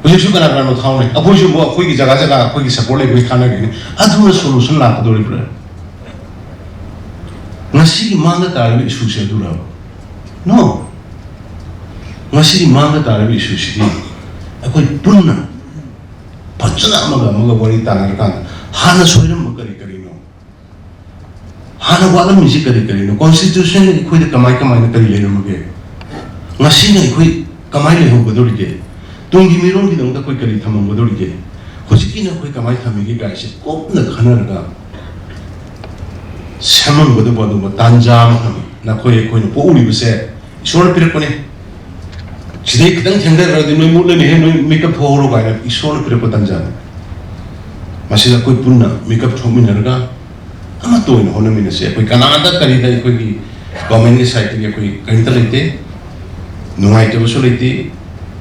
ꯍꯧꯖꯤꯛꯁꯨ ꯀꯅꯥ ꯀꯅꯥꯅꯣ ꯊꯥꯎꯅꯦ? ꯑꯩꯈꯣꯏꯁꯨ ꯑꯃꯨꯛ ꯑꯩꯈꯣꯏꯒꯤ ꯖꯒꯥ ꯖꯒꯥ ꯑꯩꯈꯣꯏꯒꯤ ꯁꯞꯄꯣꯔꯠ ꯂꯩꯕꯒꯤ ꯊꯥꯅꯒꯅꯤ꯫ ꯑꯗꯨꯅ ꯁꯣꯂꯨꯁꯟ ꯂꯥꯛꯀꯗꯧꯔꯤꯕ꯭ꯔꯥ? ꯉꯁꯤꯒꯤ ꯃꯥꯡꯗ ꯇꯥꯔꯤꯕ ꯏꯁꯨꯁꯦ ꯑꯗꯨꯔꯕ? ꯅꯣ꯫ ꯉꯁꯤꯒꯤ ꯃꯥꯡꯗ ꯇꯥꯔꯤꯕ ꯏꯁꯨꯁꯤꯗꯤ ꯑꯩꯈꯣꯏ ꯄꯨꯟꯅ ꯐꯖꯅ ꯑꯃꯒ ꯑꯃꯒ ꯋꯥꯔꯤ ꯇꯥꯟꯅꯔꯀꯥꯟꯗ ꯍꯥꯟꯅ ꯁꯣꯏꯔꯝꯕ ꯀꯔꯤ ꯀꯔꯤꯅꯣ? ꯍꯥꯟꯅ ꯋꯥꯠꯂꯝꯃꯤꯁꯤ ꯀꯔꯤ ꯀꯔꯤꯅꯣ? ꯀꯣꯟꯁꯇꯤꯇ꯭ꯌꯨꯁꯟ ꯑꯩꯈꯣꯏꯗ ꯀꯃꯥꯏ ꯀꯃꯥꯏꯅ ꯀꯔꯤ ꯂꯩꯔꯝꯃꯒꯦ? ꯉꯁꯤꯅ ꯑꯩꯈꯣꯏ ꯀꯃꯥꯏ ꯂꯩꯍꯧꯒꯗꯧꯔꯤꯒꯦ? ꯇꯨꯡꯒꯤ ꯃꯤꯔꯣꯜꯒꯤꯗꯃꯛꯇ ꯑꯩꯈꯣꯏ ꯀꯔꯤ ꯊꯝꯃꯝꯒꯗꯧꯔꯤꯒꯦ? ꯍꯧꯖꯤꯛꯀꯤꯅ ꯑꯩꯈꯣꯏ ꯀꯃꯥꯏ ꯊꯝꯃꯤꯒꯦ ꯀꯥꯏꯁꯦ ꯀꯨꯞꯅ ꯈꯟꯅꯔꯒ ꯁꯦꯝꯃꯝꯒꯗꯕ ꯑꯗꯨꯒꯨꯝꯕ ꯇꯥꯟꯖꯥ ꯑꯃꯈꯛꯅꯤ꯫ ꯅꯈꯣꯏ ꯑꯩꯈꯣꯏꯅ ꯄꯣꯛꯎꯔꯤꯕꯁꯦ ꯏꯁꯣꯔꯅ ꯄꯤꯔꯛꯄꯅꯤ꯫ ꯁꯤꯗꯩ ꯈꯤꯇꯪ ꯊꯦꯡꯊꯈ꯭ꯔꯗꯤ ꯅꯣꯏ ꯃꯨꯠꯂꯅꯤꯍꯦ, ꯅꯣꯏ ꯃꯤꯀꯞ ꯊꯣꯛꯍꯧꯔꯣ ꯀꯥꯏꯅ ꯏꯁꯣꯔꯅ ꯄꯤꯔꯛꯄ ꯇꯥꯟꯖꯥꯅꯤ꯫ ꯃꯁꯤꯗ ꯑꯩꯈꯣꯏ ꯄꯨꯟꯅ ꯃꯤꯀꯞ ꯊꯣꯛꯃꯤꯟꯅꯔꯒ ꯑꯃꯠꯇ ꯑꯣꯏꯅ ꯍꯣꯠꯅꯃꯤꯟꯅꯁꯤ꯫ ꯑꯩꯈꯣꯏ ꯀꯅꯥꯗ ꯀꯔꯤꯗ ꯑꯩꯈꯣꯏꯒꯤ ꯒꯣꯔꯃꯦꯟꯒꯤ ꯁꯥꯏꯠꯇꯒꯤ ꯑꯩꯈꯣꯏ ꯀꯔꯤꯝꯇ ꯂꯩꯇꯦ, ꯅꯨꯡꯉꯥꯏꯇꯕꯁꯨ ꯂꯩꯇꯦ,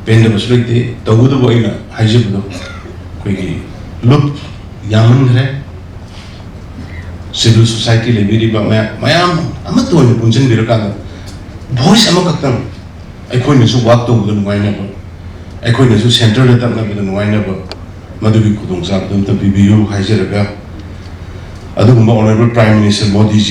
ꯄꯦꯟꯗꯕꯁꯨ ꯂꯩꯇꯦ꯫ ꯇꯧꯕꯇꯕꯨ ꯑꯩꯅ ꯍꯥꯏꯖꯕꯗꯣ ꯑꯩꯈꯣꯏꯒꯤ ꯂꯨꯞ ꯌꯥꯝꯃꯟꯈ꯭ꯔꯦ꯫ ꯁꯤꯚꯤꯜ ꯁꯣꯁꯥꯏꯇꯤ ꯂꯩꯕꯤꯔꯤꯕ ꯃꯌꯥꯝ, ꯃꯌꯥꯝ ꯑꯃꯠꯇ ꯑꯣꯏꯅ ꯄꯨꯟꯁꯤꯟꯕꯤꯔꯀꯥꯟꯗ ꯚꯣꯏꯁ ꯑꯃꯈꯛꯇꯪ ꯑꯩꯈꯣꯏꯅꯁꯨ ꯋꯥꯛ ꯇꯧꯕꯗ ꯅꯨꯡꯉꯥꯏꯅꯕ, ꯑꯩꯈꯣꯏꯅꯁꯨ ꯁꯦꯟꯇꯔꯗ ꯇꯛꯅꯕꯗ ꯅꯨꯡꯉꯥꯏꯅꯕ, ꯃꯗꯨꯒꯤ ꯈꯨꯗꯣꯡꯆꯥꯕꯗꯨ ꯑꯝꯇ ꯄꯤꯕꯤꯌꯨ ꯍꯥꯏꯖꯔꯒ, ꯑꯗꯨꯒꯨꯝꯕ ꯑꯣꯅꯔꯦꯕꯜ ꯄ꯭ꯔꯥꯏꯝ ꯃꯤꯅꯤꯁꯇꯔ ꯃꯣꯗꯤꯖꯤ